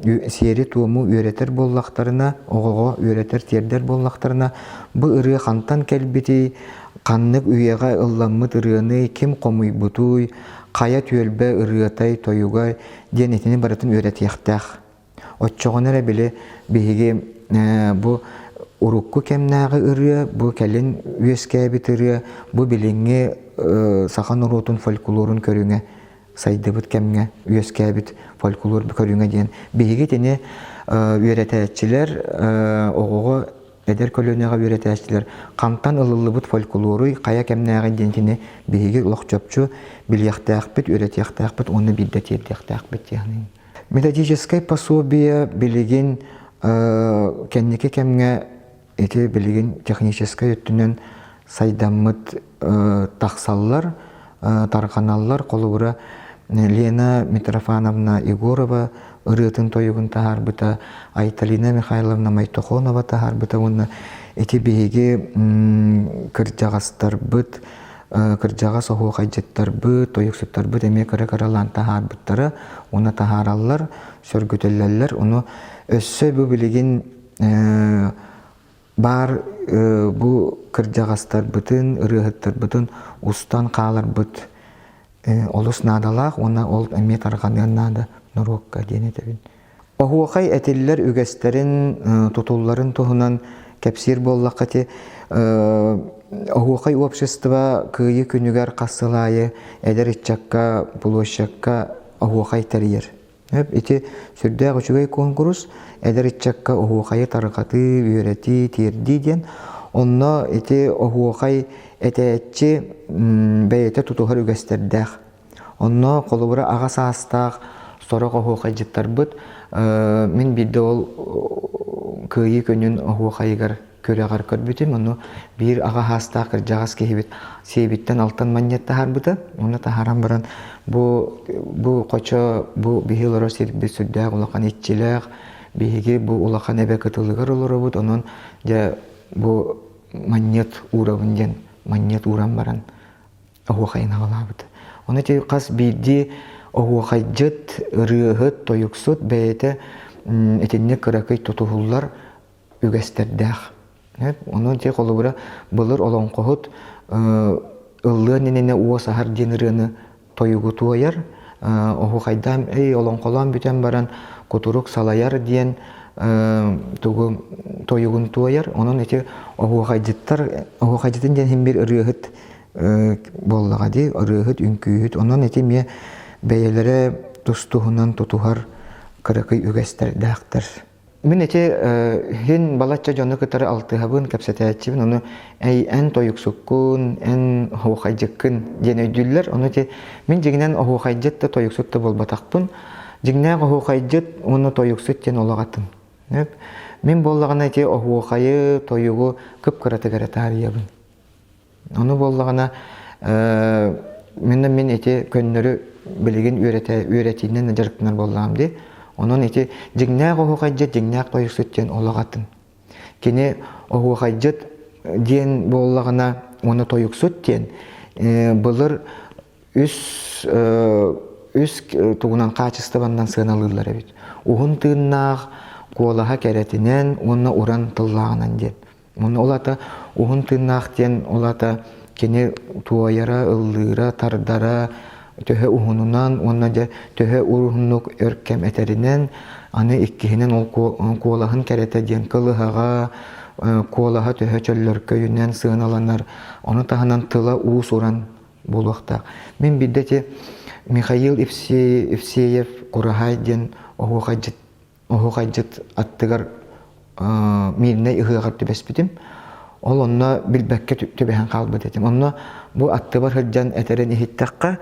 сиэри-туому үөрэтэр буоллахтарына, оҕоҕо үөрэтэр, тиэрдэр буоллахтарына, бу ырыа хантан кэлбитий, ханнык үйэҕэ ылламмыт ырыаны ким хомуйбутуй, хайа түөлбэ ырыатай, тойугай диэн итини барытын үөрэтиэхтээх. Оччоҕуна эрэ били биһиги бу урукку кэмнээҕи ырыа, бу кэлин үөскээбит ырыа, бу билиҥҥи саха норуотун фольклорун көрүҥэ сайдыбыт кэмҥэ үөскээбит фольклор көрүҥэ диэн биһиги итини үөрэтээччилэр оҕоҕо эдэр көлүөнэҕэ үөрэтээччилэр хантан ылыллыбыт фольклоруй хайа кэмнээҕий диэн итини биһиги олох чопчу билиэхтээхпит, үөрэтиэхтээхпит уонна биирдэ тиэрдиэхтээхпит диэн. Методическай пособие билигин кэнники кэмҥэ ити билигин техническэй өттүнэн сайдаммыт тахсаллар, тарҕаналлар. Холобура, Лена Митрофановна Егорова ырыатын тойугун таһаарбыта, Айталина Михайловна Майтохонова таһаарбыта уонна ити биһиги кырдьаҕастарбыт, кырдьаҕас оһуохайдьыттарбыт, тойуксуттарбыт эмиэ кыра-кыралаан таһаарбыттара уонна таһаараллар, сөргүтэллэллэр. Ону өссө бу билигин баар бу кырдьаҕастарбытын, ырыаһыттарбытын устан хааларбыт олус наадалаах уонна ол эмиэ тарҕаныан наада норуокка диэн этэбин. Оһуохай этиллэр үгэстэрин, тутулларын туһунан кэпсиир буоллахха ити оһуохай общество Кыайыы күнүгэр хас сыл аайы эдэр ыччакка, площадка оһуохай тэрийэр. Ити сүрдээх үчүгэй куонкурус, эдэр ыччакка оһуохайы тарҕатыы, үөрэтии, тиэрдии диэн. Онно ити оһуохай этээччи бэйэтэ тутуһар үгэстэрдээх. Онно холобура аҕа саастаах сорох оһуохайдьыттарбыт мин биирдэ ол Кыайыы күнүн оһуохайыгар күрэҕэр көрбүтүм. Ону биир аҕа саастаах кырдьаҕас киһибит сиэбиттэн алтан манньыат таһаарбыта. Ону таһааран баран бу бу хочо бу биһи олорор сирбит сүрдээх улахан иччилээх, биһиги бу улахан эбэ кытылыгар олоробут, онон дьэ бу манньыат уурабын диэн манньыат ууран баран оһуохайын аҕалаабыт. Ону ити хас биирдии оһуохайдьыт, ырыаһыт, тойуксут бэйэтэ итинник кыракый тутуһуллар үгэстэрдээх. Ону ити холобура былыр олоҥхоһут ыллыан иннинэ уос аһар диэн ырыаны тойугу туойар, оһуохайдаан эй олоҥхолоон бүтэн баран кутурук салайар диэн тугу тойугун туойар. Онон ити оһуохайдьыттар оһуохайдьытын диэн иһин биир ырыаһыт буоллаҕа дии, ырыаһыт, үҥкүүһүт. Онон ити эмиэ бэйэлэрэ тус-туһунан тутуһар кыракый үгэстэрдээхтэр. Мин ити иһин балачча дьону кытары алтыһабын, кэпсэтээччибин, ону эй, эн тойуксуккун, эн оһуохайдьыккын диэн өйдүүллэр. Ону ити мин дьиҥинэн оһуохайдьыт да тойуксут да буолбатахпын. Дьиҥнээх оһуохайдьыт уонна тойуксут диэн олох атын. Мин буоллаҕына ити оһуохайы, тойугу кып-кыратык эрэ таарыйабын. Ону буоллаҕына мин мин ити көннөрү билигин үөрэтэ үөрэтиинэн дьарыктанар буоллаҕым дии. Онон ити дьиҥнээх оһуохайдьыт, дьиҥнээх тойуксут диэн олох атын. Кини оһуохайдьыт диэн буоллаҕына уонна тойуксут диэн былыр үс үс тугунан хаачыстыбаннан сыаналыыллар эбит. Уһун тыыннаах, куолаһа кэрэтинэн уонна уран тыллааҕынан диэн. Уонна ол аата уһун тыыннаах диэн ол аата кини туойара, ыллыыра, тардара төһө уһунунан уонна дьэ төһө уһуннук өр кэм этэринэн аны иккиһинэн ол куолаһын кэрэтэ диэн кылыһаҕа куолаһа төһө чөллөркөйүнэн сыаналанар ону таһынан тыла уус-уран буолуохтаах. Мин биирдэ ити Михаил Евсеев Кураһай диэн оһуохайдьыт оһуохайдьыт аттыгар Миирнэй ыһыаҕар түбэспитим. Ол онно билбэккэ түбэһэн хаалбыт этим. Онно бу аттыбар сылдьан этэрин иһиттэххэ,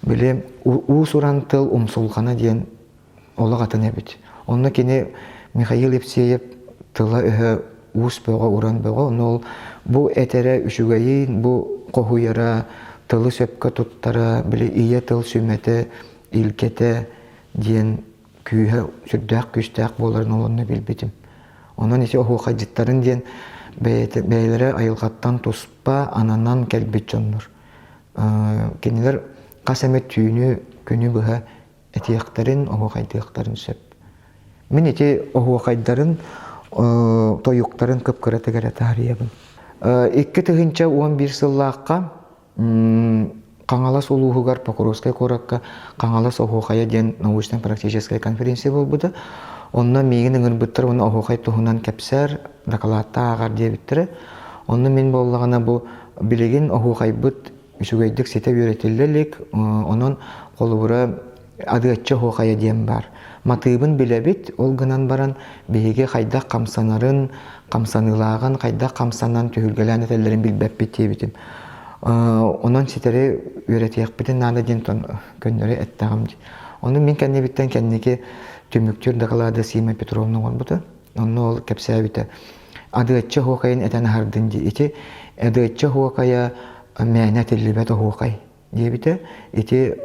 били уус-уран тыл умсулҕана диэн олох атын эбит. Онно кини Михаил Евсеев тыла-өһө уус бөҕө, уран бөҕө. Ону ол бу этэрэ үчүгэйин, бу хоһуйара, тылы сөпкө туттара, били ийэ тыл сүмэтэ, илгэтэ диэн күүһэ сүрдээх күүстээх буоларын ол онно билбитим. Онон ити оһуохайдьыттарын диэн бэйэтэ, бэйэлэрэ айылҕаттан туспа ананан кэлбит дьоннор. Кинилэр хас эмэ түүнү, күнү быһа этиэхтэрин, оһуохайдыахтарын сөп. Мин ити оһуохайдарын, тойуктарын кып-кыратык эрэ таарыйабын. 2011 сыллаахха Хаҥалас улууһугар Покровскай куоракка Хаҥалас оһуохайа диэн научно-практическай конференция буолбута. Онно миигин ыҥырбыттар уонна оһуохай туһунан кэпсээр, дакылаатта ааҕар диэбиттэрэ. Онно мин буоллаҕына бу билигин оһуохайбыт үчүгэйдик ситэ үөрэтиллэ илик, онон холобура адыаччы оһуохайа диэн баар. Матыыбын билэбит, ол гынан баран биһиги хайдах хамсанарын, хамсаныылааҕын, хайдах хамсанан түһүлгэлээн этэллэрин билбэппит диэбитим. Онон ситэри үөрэтиэхпитин наада диэн көннөрү эттэҕим дии. Ону мин кэннибиттэн кэнники түмүктүүр доклады Сима Петровна оҥорбута. Онно ол кэпсээбитэ. Адыаччы оһуокайын этэн аһардын дии. Ити адыаччы оһуокайа мээнэ этиллибэт оһуокай диэбитэ. Ити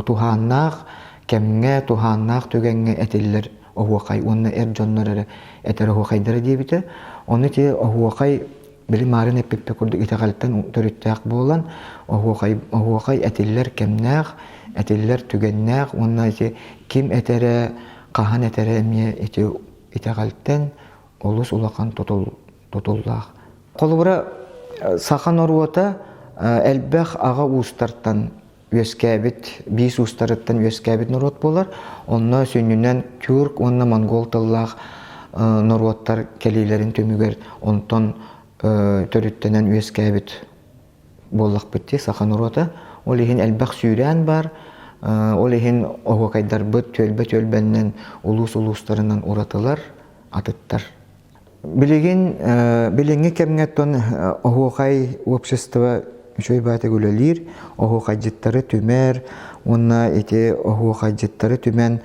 туһааннаах кэмҥэ, туһааннаах түгэҥҥэ этиллэр оһуохай уонна эр дьоннор эрэ этэр оһуохайдара диэбитэ. Ону ити оһуохай били маарын эппиппэ курдук итэҕэлтэн төрүттээх буолан оһуохай, оһуохай этиллэр кэмнээх, этиллэр түгэннээх уонна ити ким этэрэ, хаһан этэрэ эмиэ ити итэҕэлтэн олус улахан тутул, тутуллаах. Холобура, саха норуота элбэх аҕа уустартан үөскээбит, биис уустарыттан үөскээбит норуот буолар. Онно сүнньүнэн тюрк уонна монгол тыллаах норуоттар кэлиилэрин түмүгэр онтон төрүттэнэн үөскээбит буоллахпыт дии саха норуота. Ол иһин элбэх сүүрээн баар. Ол иһин оһуокайдарбыт түөлбэ-түөлбэннэн улуус улуустарынан уратылар, атыттар. Билигин билиҥҥи кэмҥэ оттон оһуохай общество үчүгэй баатык үлэлиир, оһуохайдьыттары түмэр уонна ити оһуохайдьыттары түмэн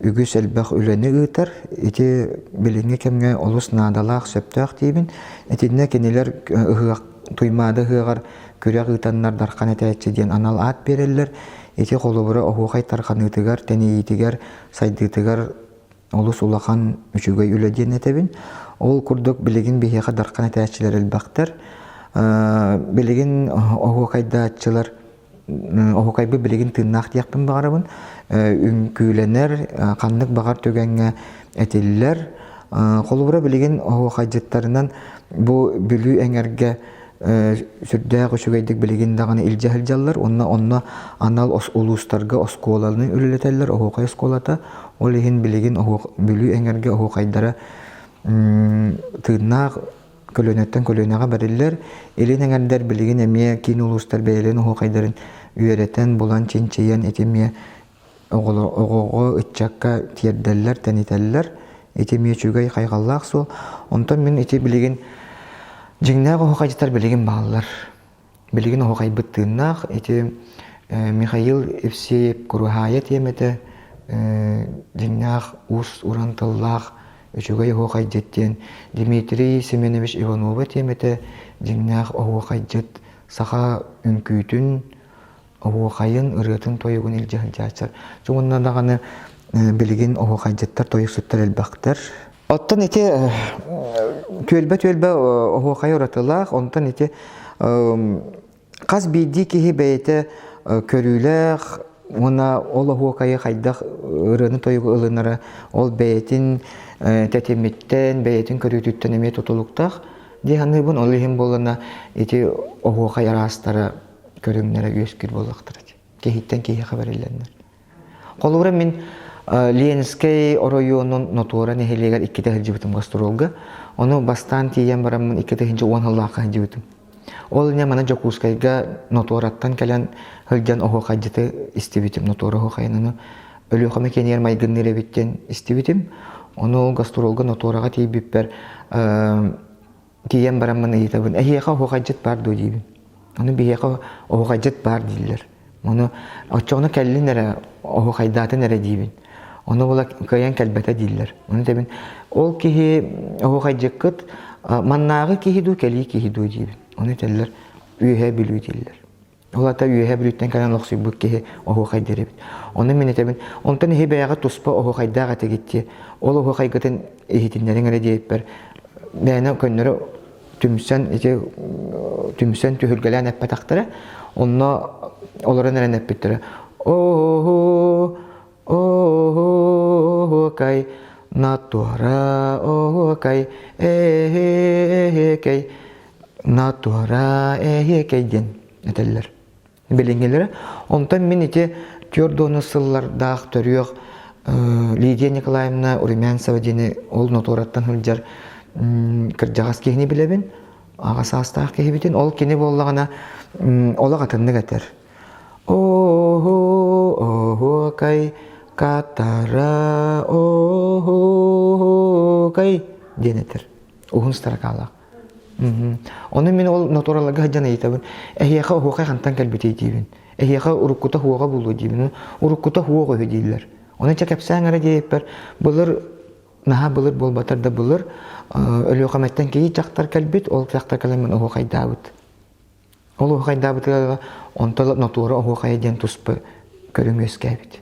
үгүс элбэх үлэни ыытар. Ити билиҥҥи кэмҥэ олус наадалаах, сөптөөх диибин. Итиннэ кинилэр ыһыах Туймаада ыһыаҕар күрэх ыытаннар Дархан этээччи диэн анал аат биэрэллэр. Ити холобура оһуохай тарҕаныытыгар, тэнийиитигэр, сайдыытыгар олус улахан үчүгэй үлэ диэн этэбин. Ол курдук билигин биһиэхэ Дархан этээччилэр элбэхтэр. Билигин оһуохайдааччылар оһуокайбыт билигин тыыннаах диэхпин баҕарабын. Үҥкүүлэнэр, ханнык баҕар түгэҥҥэ этиллэр. Холобура билигин оһуохайдьыттарынан бу Бүлүү эҥэргэ сүрдээх үчүгэйдик билигин даҕаны илдьэ сылдьаллар уонна онно анал улуустарга оскуоланы үлэлэтэллэр, оһуохай оскуолата. Ол иһин билигин Бүлүү эҥэргэ оһуохайдара тыыннаах көлүөнэттэн көлүөнэҕэ бэриллэр. Илин эҥэрдэр билигин эмиэ киин улуустар бэйэлэрин оһуохайдарын үөрэтэн, булан, чинчийэн ити эмиэ оҕоҕо, ыччакка тиэрдэллэр, тэнитэллэр. Ити эмиэ үчүгэй, хайҕаллаах суол. Онтон мин ити билигин дьиҥнээх оһуохайдьыттар билигин бааллар. Билигин оһуохайбыт тыыннаах. Ити Михаил Евсеев Куруһаайа тиэмэтэ дьиҥнээх уус-уран тыллаах үчүгэй оһуохайдьыт диэн Дмитрий Семенович Иванова тиэмэтэ дьиҥнээх оһуохайдьыт саха үҥкүүтүн, оһуохайын, ырыатын-тойугун илдьэ сылдьааччылар. Уонна даҕаны билигин оһуохайдьыттар, тойуксуттар элбэхтэр. Оттон ити түөлбэ-түөлбэ оһуохайа уратылаах, онтон ити хас биирдии киһи бэйэтэ көрүүлээх уонна ол оһуокайы хайдах ырыаны-тойугу ылынара ол бэйэтин тэтимиттэн, бэйэтин көрүүтүттэн эмиэ тутулуктаах дии саныыбын. Ол иһин буоллана ити оһуохай араастара көрүҥнэрэ үөскүүр буоллахтара киһиттэн киһиэхэ бэриллэннэр. Холобура мин Ленскэй оройуонун Нотуора нэһилиэгэр иккитэ сылдьыбытым гастролга. Ону бастаан тиийэн бараммын 2010 сыллаахха сылдьыбытым. Ол инньэ маны Дьокуускайга Нотуораттан кэлэн сылдьан оһуохайдьыты истибитим. Нотуора оһуохайын ону Өлүөхүмэ киэнигэр майгынныыр эбит диэн истибитим. Ону ол гастролга Нотуораҕа тиийбиппэр Тиийэн бараммын ыйытабын, эһиэхэ оһуохайдьыт баар дуо диибин. Ону биһиэхэ оһуохайдьыт баар дииллэр. Ону оччоҕуна кэллин эрэ, оһуохайдаатын эрэ диибин. Ону була кыайан кэлбэтэ дииллэр. Ону этэбин, ол киһи оһуохайдьыккыт. Маннааҕы киһи дуу, кэлии киһи дуу диибин. Ону этэллэр, Үөһээ Бүлүү дииллэр. Ол аата Үөһээ Бүлүүттэн кэлэн олохсуйбут киһи оһуохайдыыр эбит. Ону мин этэбин, онтон иһи бэйэҕэ туспа оһуохайдаах этигит дии. Ол оһуохайгытын иһитиннэриҥ эрэ диэбиппэр, бэйэни көннөрү түмсэн ити түмсэн түһүлгэлээн эппэтэхтэрэ. Онно олорон эрэн эппиттэрэ. Оо, оһуокай, натура оһуокай, эһиэкэй, натура эһиэкэй диэн этэллэр билиҥҥилэрэ. Онтон мин ити 40 сыллардаах төрүөх Лидия Николаевна Румянцева диэни ол нотуораттан сылдьар кырдьаҕас киһини билэбин, аҕа саастаах киһибитин. Ол кини буоллаҕына олох атыннык этэр. Оһуокай, катара оһуокай диэн этэр. Уһун строкалаах. Ону мин ол нотуораларга сылдьан ыйытабын. Эһиэхэ оһуохай хантан кэлбитий диибин. Эһиэхэ уруккута хуоҕа буолуо диибин. Уруккута хуох үһү дииллэр. Ону чэ кэпсээҥ эрэ диэбиппэр былыр наһаа былыр буолбатар да былыр Өлүөхүмэттэн киһи дьахтар кэлбит, ол дьахтар кэлэн мин оһуохайдаабыт. Ол оһуохайдаабытыгар онто нотуора оһуохайа диэн туспа көрүҥ үөскээбит.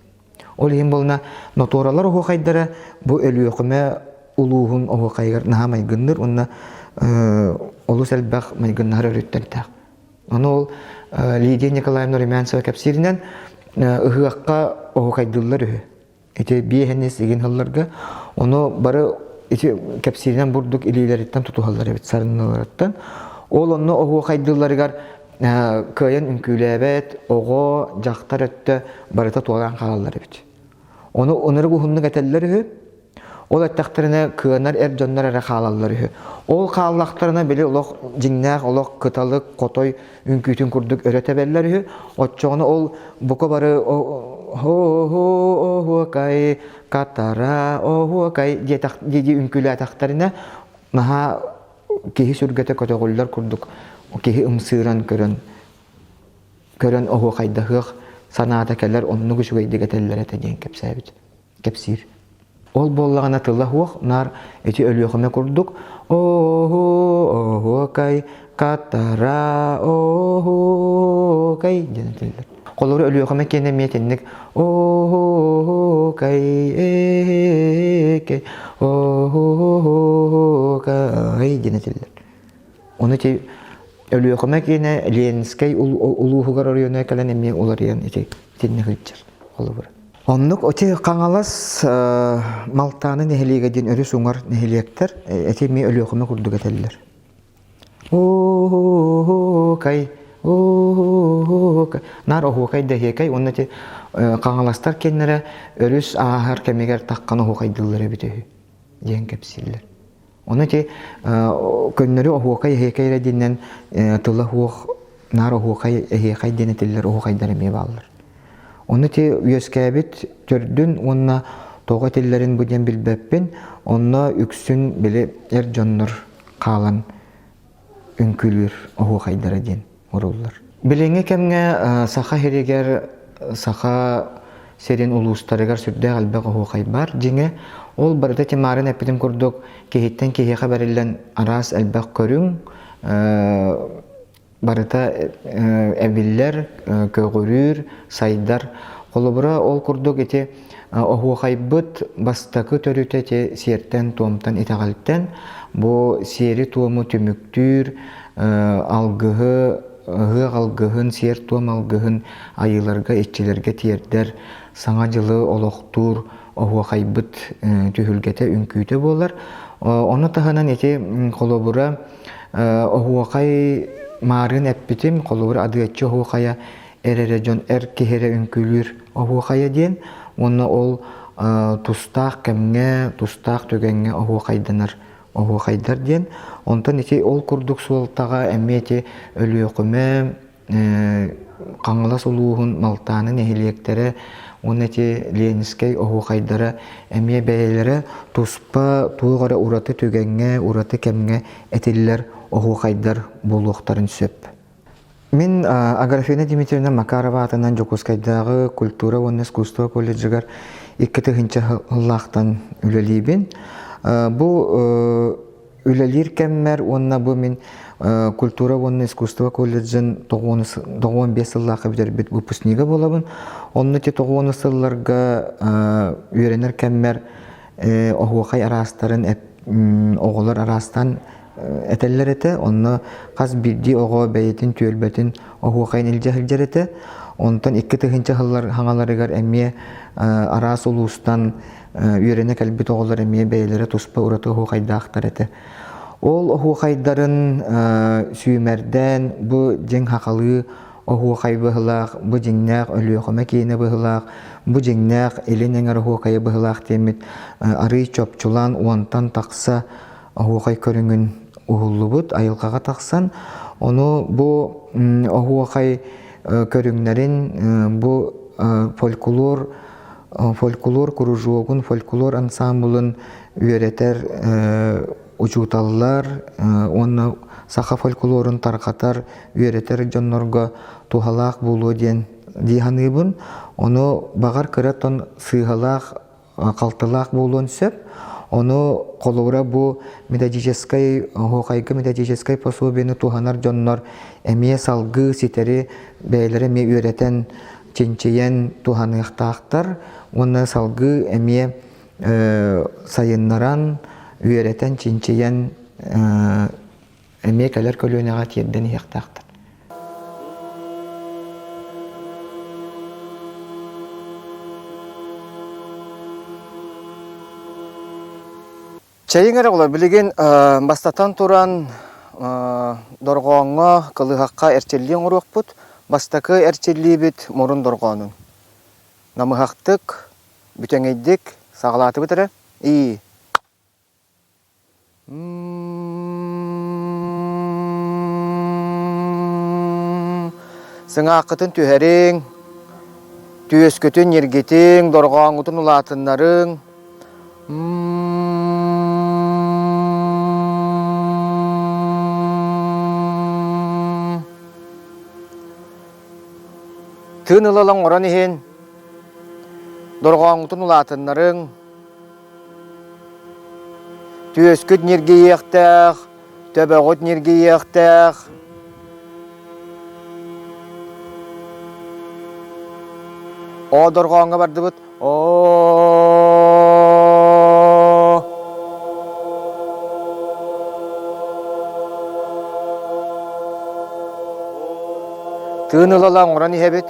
Ол иһин буолна нотуоралар оһуохайдара бу Өлүөхүмэ улууһун оһуохайыгар наһаа майгынныыр уонна олус элбэх майгыннаһар өрүттэрдээх. Ону ол Лидия Николаевна Румянцева кэпсииринэн ыһыахха оһуохайдыыллар үһү. Ити биэһэни сигин сылларга ону бары ити кэпсииринэн бурдук илиилэриттэн тутуһаллар эбит сарынналарыттан. Ол онно оһуохайдыылларыгар кыайан үҥкүүлээбэт оҕо, дьахтар өттө барыта туолан хаалаллар эбит. Ону ынырык уһуннук этэллэр үһү. Ол эттэхтэринэ кыанар эр дьоннор эрэ хаалаллар үһү. Ол хааллахтарына били олох дьиҥнээх олох кыталык, хотой үҥкүүтүн курдук өрө тэбэллэр үһү. Оччоҕуна ол бука бары оһуокай, катара оһуокай диэтэх дии үҥкүүлээтэхтэринэ наһаа киһи сүргэтэ көтөҕүллэр курдук киһи ымсыыран көрөн көрөн оһуохайдаһыах санаата кэлэр оннук үчүгэйдик этэллэр этэ диэн кэпсээбит кэпсиир. Ол буоллаҕына тыла суох, наар ити Өлүөхүмэ курдук оһуокай, катара оһуокай диэн этиллэр. Холобур Өлүөхүмэ киэнэ эмиэ итинник оһуокай, экэй, оһуокай диэн этиллэр. Ону ити Өлүөхүмэ киэнэ Ленскэй улууһугар оройуона кэлэн эмиэ уларыйан ити итинник сылдьар холобура. Оннук ити Хаҥалас Малтааны нэһилиэгэ диэн өрүс уҥар нэһилиэктэр эти эмиэ Өлүөхүмэ курдук этэллэр. Оһуокай, оһуокай. Наар оһуокай да эһиэкэй уонна ити Хаҥаластар киэннэрэ өрүс ааһар кэмигэр таххан оһуокайдыыллар эбит үһү диэн кэпсииллэр. Ону ити көннөрү оһуокай эһиэкэй эрэ диэннэн тыла суох наар оһуокай эһиэхэй диэн этиллэр оһуокайдар эмиэ бааллар. Ону ити үөскээбит төрдүн уонна тоҕо этиллэрин бу диэн билбэппин. Онно үксүн били эр дьоннор хаалан үҥкүүлүүр оһуохайдара диэн уруллар. Билиҥҥи кэмҥэ Саха сиригэр Саха сирин улуустарыгар сүрдээх элбэх оһуохай баар. Дьиҥэ, ол барыта тимаарын эппитим курдук киһиттэн киһиэхэ бэриллэн араас элбэх көрүҥ барыта эбиллэр, көҕүрүүр, сайдар. Холобура, ол курдук ити оһуохайбыт бастакы төрүтэ ити сиэртэн-туомтан, итэҕэлтэн бу сиэри-туому түмүктүүр, алгыһы, ыһыах алгыһын, сиэр-туом алгыһын айыыларга, иччилэргэ тиэрдэр, Саҥа дьылы олохтуур оһуохайбыт түһүлгэтэ, үҥкүүтэ буолар. Ону таһынан ити холобура оһуохай маарыын эппитим, холобура адыаччы оһуохайа эр эрэ дьон эр киһи эрэ үҥкүүлүүр оһуохайа диэн уонна ол тустаах кэмҥэ, тустаах түгэҥҥэ оһуохайданар оһуохайдар диэн. Онтон ити ол курдук суолтаҕа эмиэ ити Өлүөхүмэ, Хаҥалас улууһун Малтааны нэһилиэктэрэ уонна ити Ленинскэй оһуохайдара эмиэ бэйэлэрэ туспа туох эрэ ураты түгэҥҥэ, ураты кэмҥэ этиллэр оһуохайдар буолуохтарын сөп. Мин Аграфена Дмитриевна Макарова аатынан Дьокуускайдааҕы культура уонна искусство колледжыгар 2000 сыллаахтан үлэлиибин. Бу үлэлиир кэммэр уонна бу мин культура уонна искусство колледжын 95 сыллаахха бүтэрбит выпускнига буолабын. Онно ити 90 сылларга үөрэнэр кэммэр оһуохай араастарын оҕолор араастаан этэллэр этэ. Онно хас биирдии оҕо бэйэтин түөлбэтин оһуохайын илдьэ сылдьар этэ. Онтон 2000 сыллар хаҥаларыгар эмиэ араас улуустан үөрэнэ кэлбит оҕолор эмиэ бэйэлэрэ туспа ураты оһуохайдаахтар этэ. Ол оһуохайдарын сүүмэрдээн бу дьиҥ хахалыы оһуохай быһылаах, бу дьиҥнээх Өлүөхүмэ киинэ быһылаах, бу дьиҥнээх Илин эҥэр оһуохайа быһылаах диэммит арыый чопчулаан уонтан тахса оһуохай көрүҥүн уһуллубут, айылҕаҕа тахсан, ону бу оһуохай көрүҥнэрин бу фольклор фольклор кружогун, фольклор ансаамбылын үөрэтэр учууталлар уонна саха фольклорун тарҕатар, үөрэтэр дьоннорго туһалаах буолуо диэн дии саныыбын. Ону баҕар кыра тон сыыһалаах, халтылаах буолуон сөп. Ону холобура бу методическай, оһуохайга методическай пособиены туһанар дьоннор эмиэ салгыы ситэри бэйэлэрэ эмиэ үөрэтэн, чинчийэн туһаныахтаахтар уонна салгыы эмиэ сайыннаран, үөрэтэн, чинчийэн эмиэ кэлэр көлүөнэҕэ тиэрдэн иһиэхтээхтэр. Чэйиҥ эрэ оҕолор, билигин бастатан туран дорҕооҥҥо, кылыһахха эрчиллии оҥоруохпут. Бастакы эрчиллиибит мурун дорҕоонун. Намыһахтык, бүтэҥэйдик саҕалаатыбыт эрэ. И. Сыҥааххытын түһэриҥ, түөскүтүн ньиргитиҥ, дорҕооҥҥутун улаатыннарыҥ. Тыын ыла оҥорон иһин, дорҕооҥҥутун улаатыннарыҥ. Түөскүт ньиргийиэхтээх, төбөҕүт ньиргийиэхтээх. Оо дорҕооҥҥо бардыбыт. Оо. Тыын ыла-ыла оҥорон иһэбит.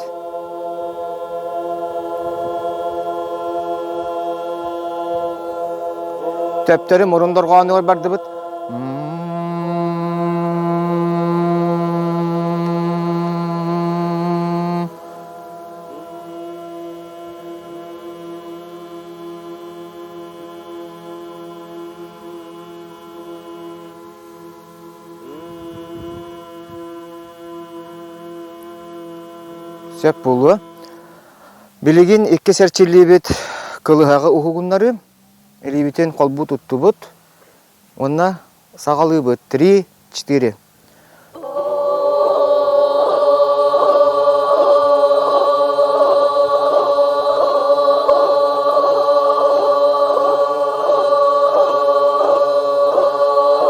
Төптөрү мурун дорҕоонугар бардыбыт. Сөп буолуо. Билигин иккис эрчиллиибит кылыһаҕы уһугуннарыы. Илиибитин холбуу туттубут уонна саҕалыыбыт. Три, четыре.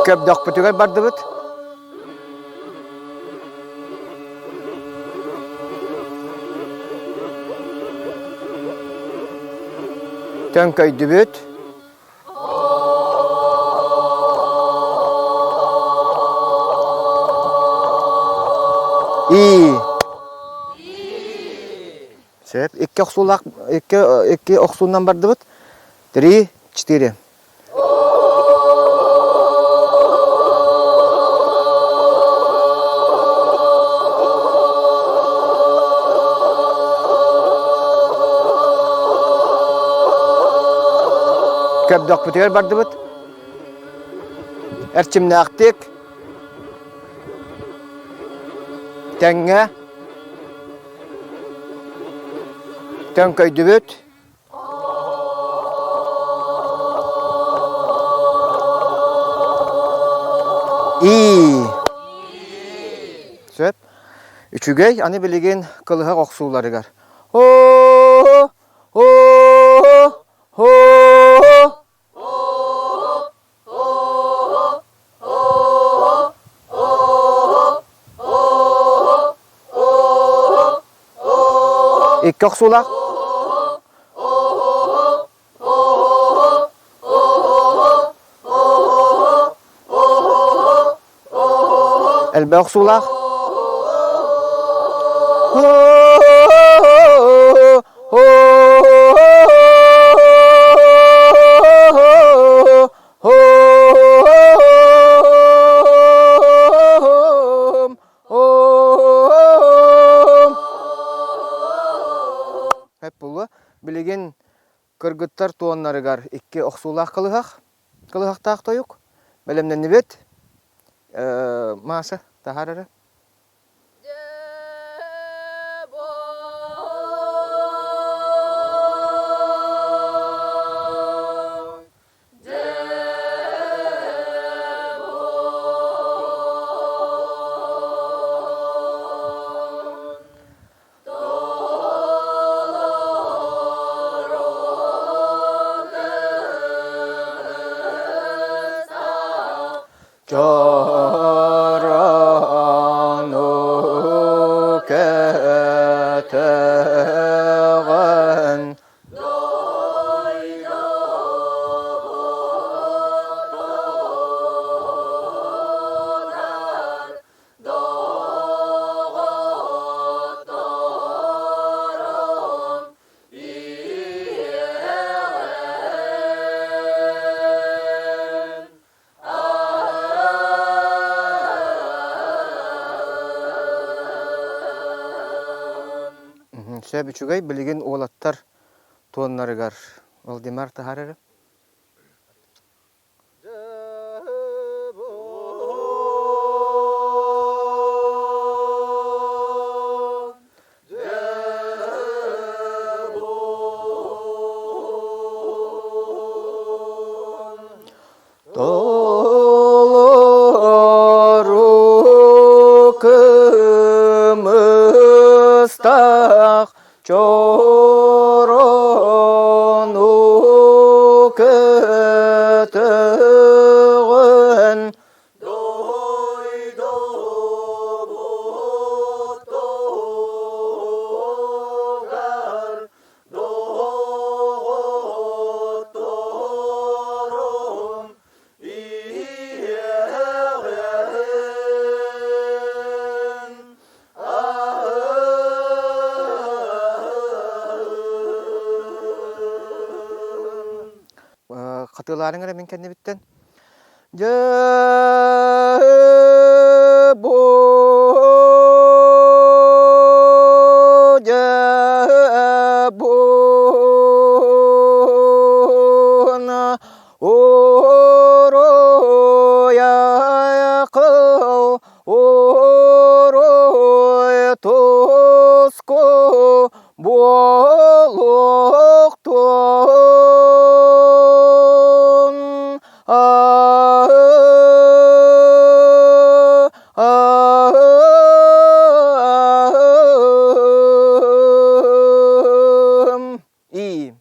Көбдөхпүтүгэр бардыбыт. Төҥкөйдүбүт. И. Сөп. Икки охсуулаах икки икки охсуунан бардыбыт. Три, четыре. Көбдөхпүтүгэр бардыбыт. Эрчимнээхтик, тэҥҥэ төҥкөйдүбүт. И. Сөп. Үчүгэй, аны билигин кылыһах охсууларыгар. О, о, о, о. Икки охсуулаах. Элбэх охсуулаах. Буолуо. Билигин кыргыттар туоннарыгар икки охсуулаах кылыһах, кылыһахтаах тойук. Бэлэмнэннибит. Маша, таһаар эрэ. Чорону көтөҕөн Сөп үчүгэй билигин уолаттар туоннарыгар Валдемар таһаар эрэ. Толору кымыстаах чорону көтөҕөн Дойдубут Доҕотторум иһиэҕин Хатылаарыҥ эрэ мин кэннибиттэн. Дьэ бу дьэ буна уруйайкыл уруй туску буолуохтун И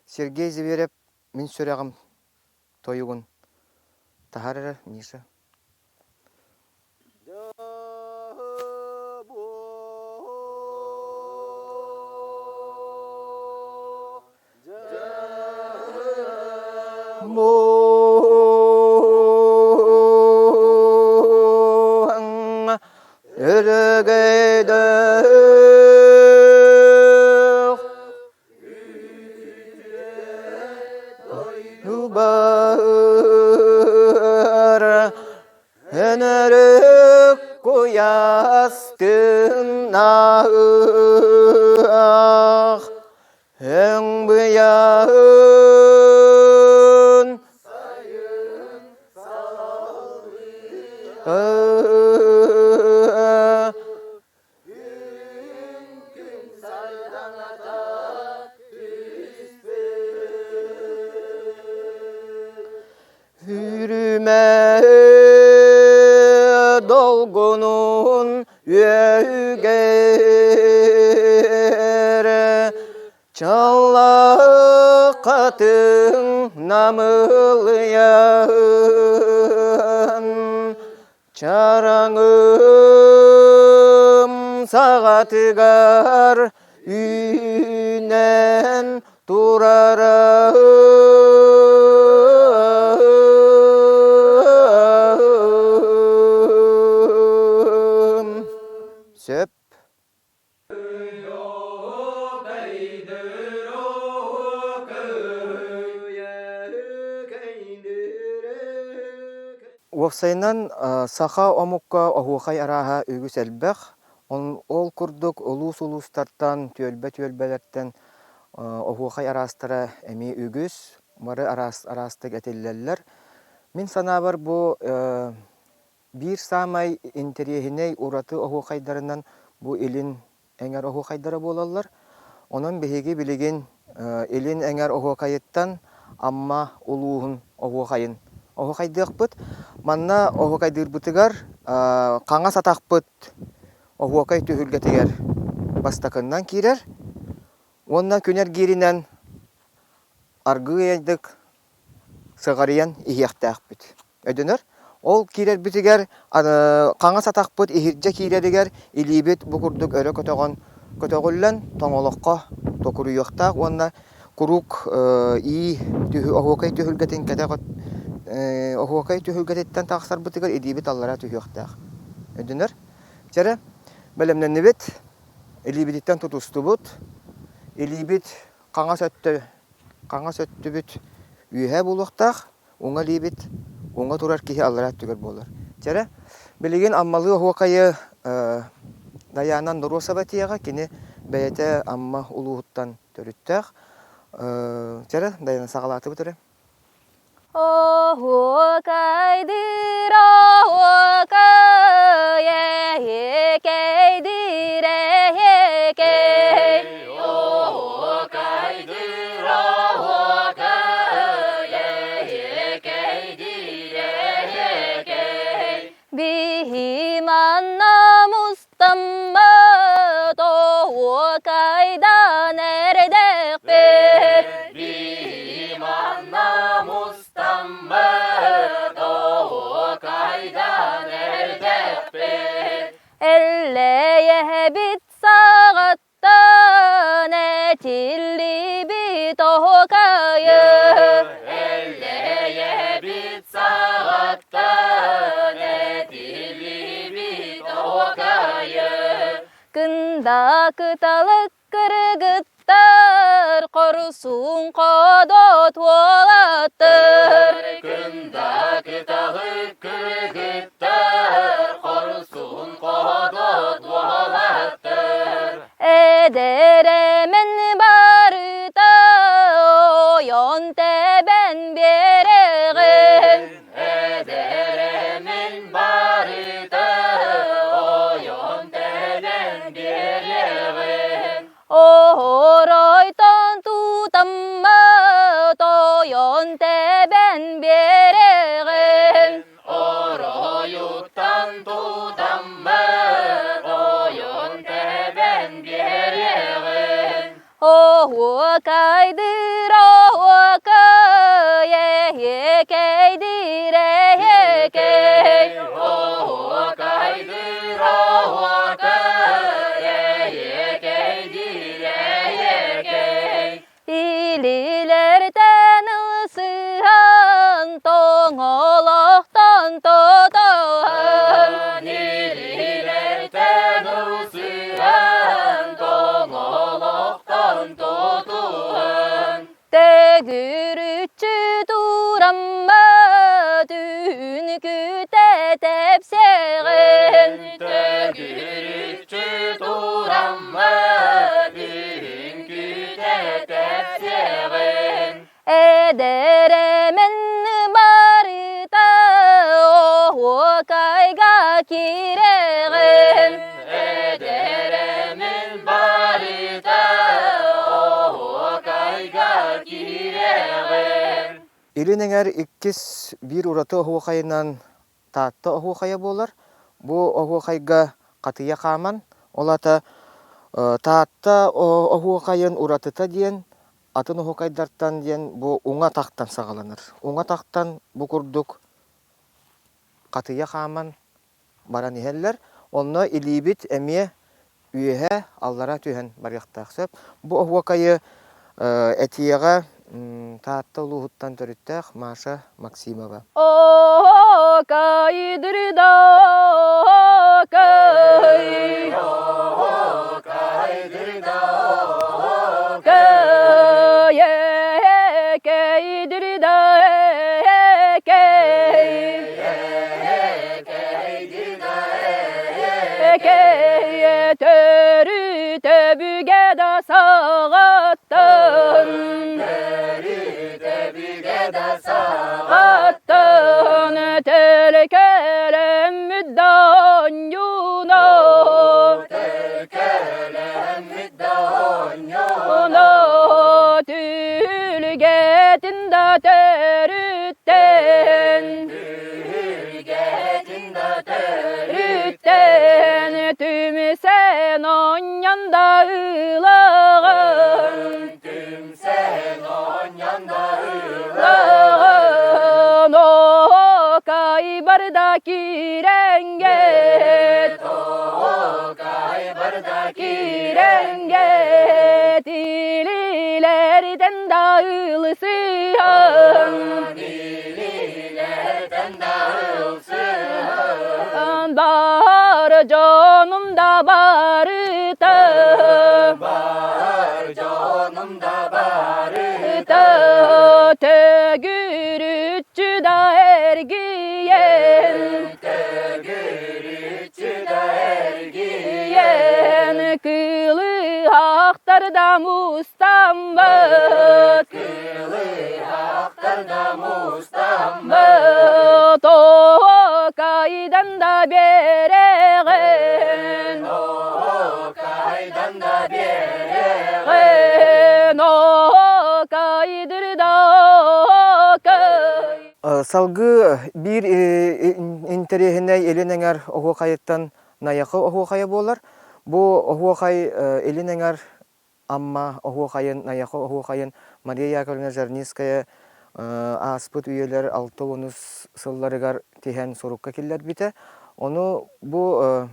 Сергей Зверев мин сүрэҕим тойугун таһар эрэ Миша. Өрөгөйдөөх Убар Өнөрүк куйаас тыыннаах. Өҥ быйаһын Үрүмэ долгунун үөгэр Чаллахатын намылыйан Чараҥым саҕатыгар үүнэн турара Сөп. Уопсайынан, саха омукка оһуохай арааһа үгүс элбэх. Ол курдук улуус-улуустартан, түөлбэ-түөлбэлэртэн оһуохай араастара эмиэ үгүс, бары араас араастык этиллэллэр. Мин санаабар бу Биир саамай интэриэһинэй ураты оһуохайдарынан бу Илин эҥэр оһуохайдара буолаллар. Онон биһиги билигин Илин эҥэр оһуохайыттан Амма улууһун оһуохайын оһуохайдыахпыт. Манна оһуохайдыырбытыгар хаҥас атахпыт оһуокай түһүлгэтигэр бастакыннан киирэр уонна күн эргииринэн аргыый сыҕарыйан иһиэхтээхпит. Өйдөнөр. Ол киирэрбитигэр хаҥас атахпыт иһирдьэ киирэригэр илиибит бу курдук өрө көтөҕөн көтөҕүллэн тоҥолоххо токуруйуохтаах уонна куруук ии оһуокай түһүлгэтин кэтэх оһуокай түһүлгэтиттэн тахсарбытыгар илиибит аллара түһүөхтээх. Өйдөнөр. Чэрэ, бэлэмнэннибит, илиибититтэн тутустубут, илиибит хаҥас өттө хаҥас өттүбүт үөһэ буолуохтаах, уҥа илиибит уҥа турар киһи аллараа өттүгэр буолар. Чэрэ, билигин Аммалыы оһуокайы Дайаана Андросова этиэҕэ, кини бэйэтэ Амма улууһуттан төрүттээх. Чэрэ, Дайаана саҕалаатыбыт эрэ. Оһуокайдыыр оһуокай эһиэкэйдиир эһиэкэй Оһуокайдыыр оһуокай эһиэкэйдиир эһиэкэй Биһи манна мустаммыт оһуокайдан эрдэхпит Биһи манна мустаммыт оһуокайдан эрдэхпит Эллэйэһэбит саҕаттан этиллибит оһуокайы Эллэйэбит саҕаттан этиллибит оһуокайы Кында кыталык кыргыттар хорсун ходот уолаттар Кында кыталык кыргыттар хорсун ходот уолаттар Эдэр эмэн барыта ойон тэбэн биэрэҕин Эдэр эмэн барыта ойон тэбэн биэрэҕин Оһоройтон тутаммыт ойон тэбэн биэрэҕин Оройуттан тутаммыт ойон тэбэн биэрэҕин Оһуокайдыыр оһуокай эһиэкэйдиир эһиэкэй Оһуокайдыыр оһуокай эһиэкэйдиир эһиэкэй Илилэртэн ылсыһан тоҥолохтон тотоһон Илилэртэн ылсыһан тоҥолохтон тутуһан Төгүрүччү тураммыт үнкүтэ тэпсэҕин Төгүрүччү тураммыт үҥкүтэ. Эдэр-эмэн барыта оһуокайга киирэҕин. Эдэр-эмэн барыта оһуокайга киирэҕин. Илин эҥэр иккис биир ураты оһуохайынан Таатта оһуохайа буолар. Бу оһуохайга хатыйа хааман, ол аата Таатта оһуохайын уратыта диэн атын оһуокайдартан диэн бу уҥа тахтан саҕаланар. Уҥа тахтан бу курдук хатыйа хааман баран иһэллэр. Онно илиибит эмиэ үөһэ, аллара түһэн барыахтаах сөп. Бу оһуокайы этиэҕэ Таатта улууһуттан төрүттээх Маша Максимова. Төрүтөбүгэ да саҕаттан Төрүтөбүгэ да саҕаттан Төлкөлөммүт донньуно Төлкөлөммүт донньуно Түлгэтин да төрүттэн Түлгэтин да Төрүттэн түмсэн онньон да ылаҕын Түмсэн онньон да ылаҕын Оокай барда киирэҥҥет Оокай барда киирэҥҥет Илиилэртэн да ылсыһан Илиилэртэн да ылсыһан Бар дьонум да барыта Бар дьонум да барыта Төгүрүччү да эргийэн Төгүрүччү да эргийэн Кылыһахтар да мустаммыт Кылыһахтар да мустаммыт Тоокайдан да биэрэҕин Тоокайдан да биэрэҕин Оокайдыр да оокай Салгыы биир интэриэһинэй илин эҥэр оһуохайыттан Найахы оһуохайа буолар. Бу оһуохай илин эҥэр Амма оһуохайын, Найахы оһуохайын Мария Яковлевна Жорницкая ааспыт үйэлэр 60 сылларыгар тиһэн сурукка киллэрбитэ. Ону бу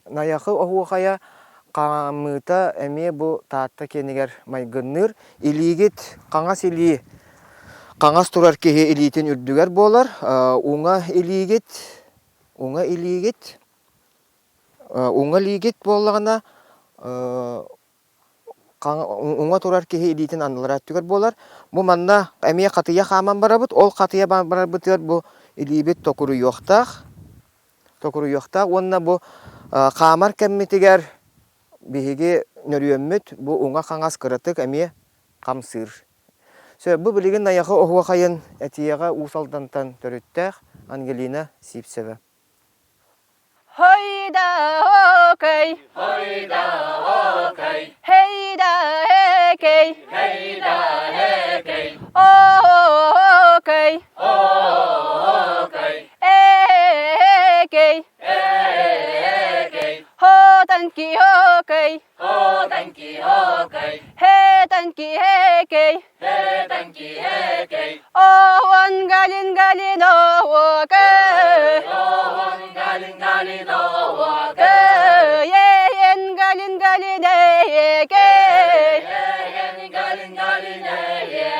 Найахы оһуохайа хаамыыта эмиэ бу Таатта киэнигэр майгынныыр. Илиигит хаҥас илии хаҥас турар киһи илиитин үрдүгэр буолар. Уҥа илиигит уҥа илиигит уҥа илиигит буоллаҕына уҥа турар киһи илиитин аннылара өттүгэр буолар. Бу манна эмиэ хатыйа хааман барабыт. Ол хатыйа барарбытыгар бу илиибит токуруйуохтаах. Токуруйуохтаах уонна бу хаамар кэммитигэр биһиги нөрүөммүт бу уҥа-хаҥас кыратык эмиэ хамсыыр. Сөп, бу билигин Найахы оһуохайын этиэҕэ Уус Алдантан төрүттээх Ангелина Сивцева. Хойда окей, Хойда окей, хейда экей, хейда экей, окей, окей, экей, экей, хотанки окей, хотанки окей, хетанки экей, хетанки экей, оон галин галин окей, оон галин галин окей, ен галин галин экей, ен галин галин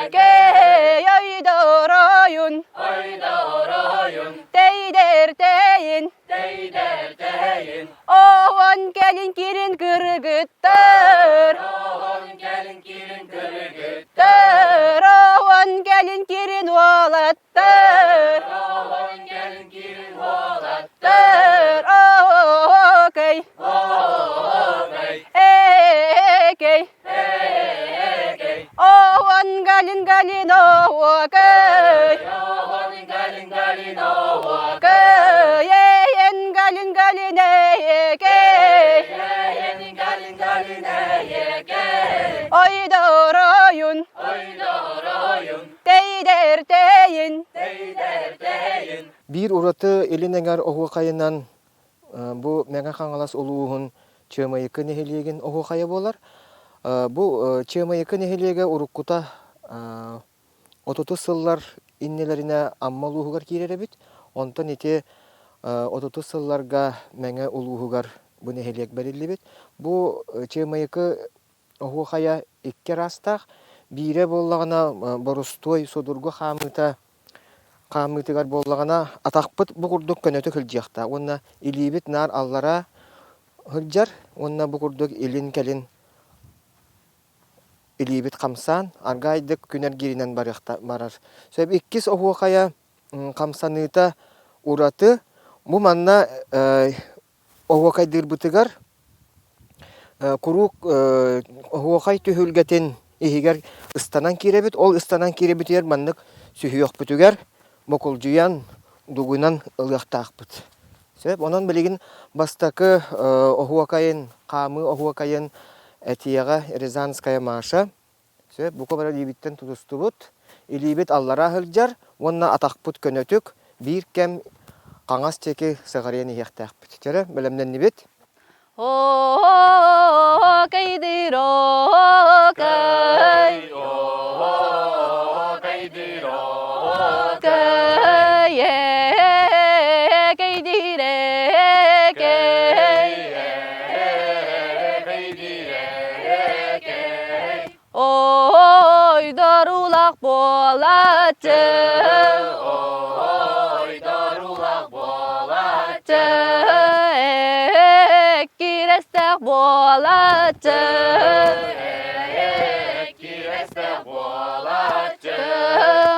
экей, ойдороюн, ойдороюн, тейдер тейин, тейдер тейин, оон кэлин кирин кыргыттар, оон кэлин кирин кыргыттар, оон кэлин кирин уолаттар, оон кэлин кирин уолаттар, окей, окей, экей, экей, оон Оһон галин галин оһуокай. Оһон галин галин оһуокай. Эн галин галин эйекей. Эн галин галин эйекей. Ойдоройун. Ойдоройун. Тейдертэйин. Тейдертэйин. Биир ураты илин эҥэр оһуохайынан бу Мэҥэ Хаҥалас улууһун Чыамайыкы нэһилиэгин оһуохайа буолар. Бу Чыамайыкы нэһилиэгэ уруккута отутус сыллар иннилэринэ Амма улууһугар киирэр эбит. Онтон ити отутус сылларга Мэҥэ улууһугар бу нэһилиэк бэриллибит. Бу Чыамайыкы оһуохайа икки араастаах. Биирэ буоллаҕына борустуой судургу хаамыыта хаамыытыгар буоллаҕына атахпыт бу курдук көнөтүк сылдьыахтаах уонна илиибит наар аллараа сылдьар уонна бу курдук илин-кэлин илиибит хамсаан аргаайдык күн эргииринэн барыахта барар. Сөп иккис оһуохайа хамсаныыта ураты. Бу манна Оһуокайдыырбытыгар куруук оһуохай түһүлгэтин иһигэр ыстанан киирэбит. Ол ыстанан киирэбитигэр маннык сүһүөхпүтүгэр бокулдьуйан, дугунан ылыахтаахпыт. Сөп. Онон билигин бастакы оһуокайын, хаамыы оһуокайын этиэҕэ Рязанская Маша Сөп, бука бары илиибиттэн тутустубут. Илиибит аллараа сылдьар уонна атахпыт көнөтүк биир кэм хаҥас диэки сыҕарыйан иһиэхтээхпит. Чэрэ, бэлэмнэннибит. Кай Ойдорулах буолааччы Ойдорулах буолааччы Кирэстээх буолааччы Кирэстээх буолааччы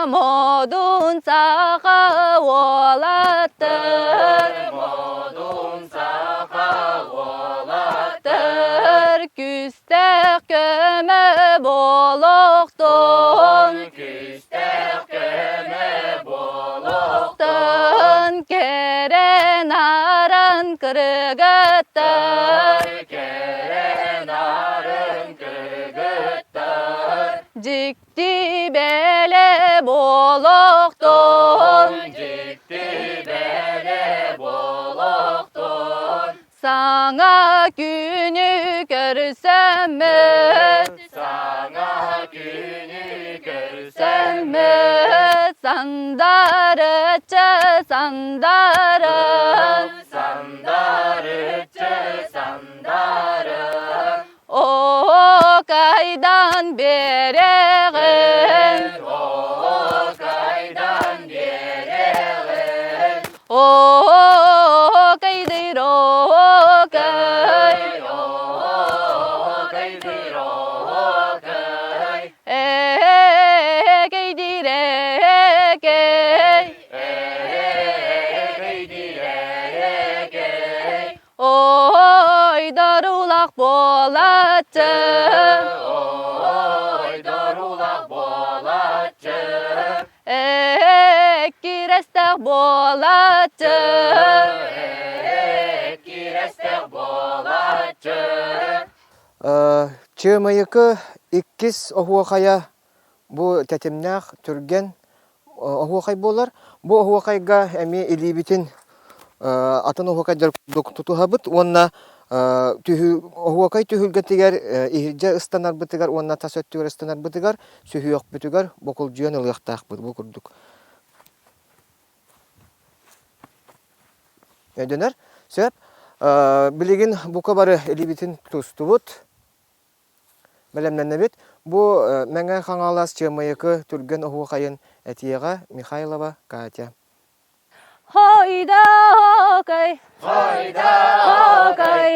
Модун саха уолаттар Модун саха уолаттар Күүстээх көмө буолуохтун Күүстээх көмө буолуохтун Кэрэ нарын кыргыттар Кэрэ нарын кыргыттар Дьикти бэлэ буолуохтун Дьикти бэлэ буолуохтун Саҥа күнү көрсөммүт, Саҥа күнү көрсөммүт, сандарыччы сандарын, Сандарыччы сандарын, Оокайдан биэрэҕин, Оокайдан биэрэҕин, Оокайдыр оокай, Оокайдыр оокай, Ээкэйдир ээкэй, Ээкэйдир ээкэй, Ойдорулах буолааччы, Ойдорулах буолааччы, Эккирэстээх буолааччы, Эккирэстээх буолааччы. Чыамайыкы иккис оһуохайа бу тэтимнээх, түргэн оһуохай буолар. Бу оһуохайга эмиэ илиибитин атын оһуохайдар курдук тутуһабыт уонна оһуохай түһүлгэтигэр иһирдьэ ыстанарбытыгар уонна тас өттүгэр ыстанарбытыгар сүһүөхпүтүгэр бокулдьуйан ылыахтаахпыт бу курдук. Өйдөнөр? Сөп. Билигин бука бары илиибитин тустубут. Бэлэмнэннибит. Бу Мэҥэ Хаҥалас Чыамайыкы түргэн оһуохайын этиэҕэ Михайлова Катя. Хойда хокой, хокой,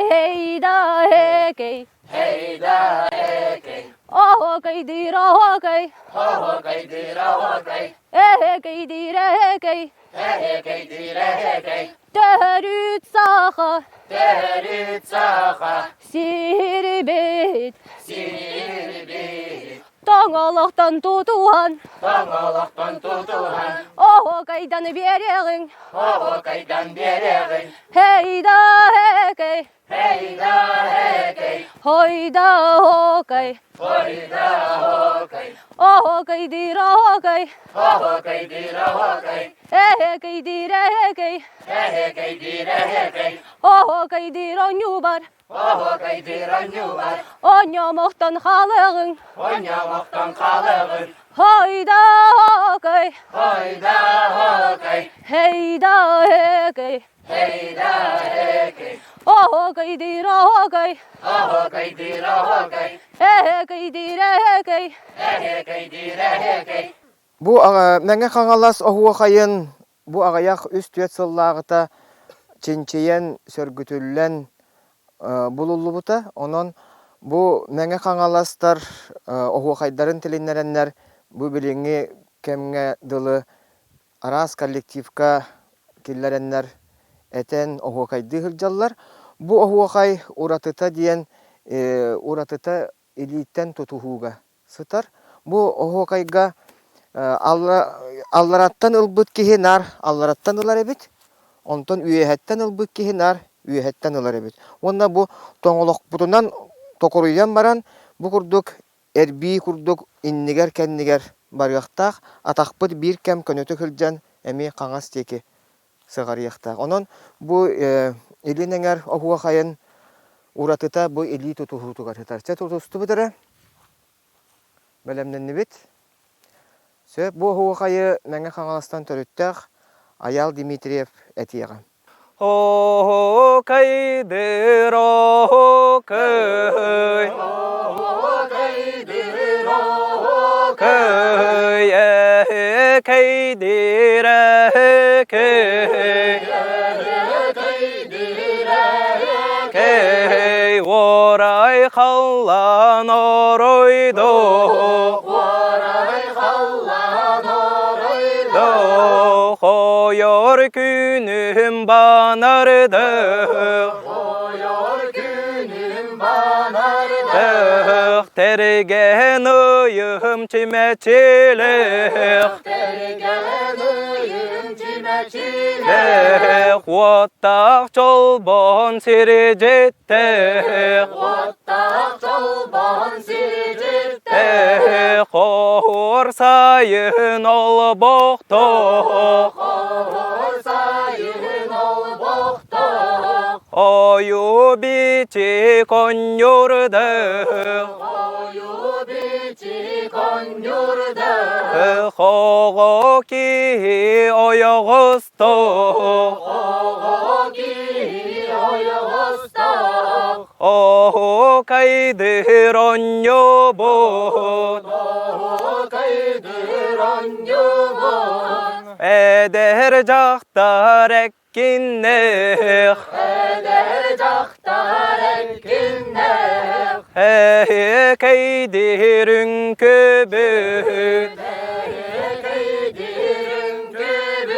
хейда хекей, Хейда хекей, Оһокой дир оһокой, оһокой дир оһокой, эхекей дир эхекей, эхекей дир эхекей, Төрүт саха, Төрүт саха, сирбит, сирбит. Тоҥолохтон тутуһан Тоҥолохтон тутуһан Оһуокайдан биэриэҕиҥ Оһуокайдан биэриэҕиҥ Һэй да һэкэй Һэй да һэкэй Хой да оһуокай Хой да оһуокай Оһуокайдыыр оһуокай Оһуокайдыыр оһуокай Эһэкэйдиир эһэкэй Эһэкэйдиир эһэкэй Оһуокайдыыр оонньуубар Оһуокайдыыр оонньуубар Оонньоомохтон хаалыаҕыҥ Оонньоомохтон хаалыаҕыҥ Хой да оһуокай Хой да оһуокай Һэй да эһэкэй Һэй да эһэкэй Оһуокайдыыр оһуокай Оһуокайдыыр оһуокай Эһэкэйдиир эһэкэй Эһэкэйдиир эһэкэй Бу Мэҥэ Хаҥалас оһуохайын бу аҕыйах үс-түөрт сыллааҕыта чинчийэн, сөргүтүллэн булуллубута. Онон бу Мэҥэ Хаҥаластар оһуохайдарын тилиннэрэннэр бу билиҥҥи кэмҥэ дылы араас коллективка киллэрэннэр этэн оһуохайдыы сылдьаллар. Бу оһуохай уратыта диэн уратыта илииттэн тутуһууга сытар. Бу оһуокайга аллараттан ылбыт киһи наар аллараттан ылар эбит, онтон үөһэттэн ылбыт киһи наар үөһэттэн ылар эбит. Уонна бу тоҥолохпутунан токуруйан баран бу курдук эрбии курдук иннигэр-кэннигэр барыахтаах, атахпыт биир кэм көнөтүк сылдьан эмиэ хаҥас диэки сыҕарыйыахтаах. Онон бу илин эҥэр оһуохайын уратыта бу илии тутуһуутугар сытар. Чэ тутустубут эрэ, бэлэмнэннибит. Сөп, бу оһуохайы Мэҥэ Хаҥаластан төрүттээх Айаал Дмитриев этиэҕэ. Оһуокайдыр оһуокай Оһуокайдыр оһуокай Кый эһэкэйдир эһэкэй Эһэкэйдир эһэкэй Кэй уорай халлан оройдо Уорай халлан оройдо Хойор күнүм банарды Хойор күнүм банарды Тэрген ыйым чимэчилэх Тэрген ыйым чимэчилэх Уоттаах чолбон сирдьиттэх Уоттаах чолбон сирдьиттэх Хоһуор сайын олбохтоох Хоһуор сайын олбохтоох Ойуу бичик онньурдах Ойуу бичик онньурдах Хоҕо киһи ойоҕостоох Хоҕо киһи ойоҕостоох Оһуокайдыыр онньубут Оһуокайдыыр онньубут Эдэр дьахтар эккиннэх Эдэр дьахтар эккиннэх Эһиэкэйдиир үҥкүбүт Эһиэкэйдиир үҥкүбүт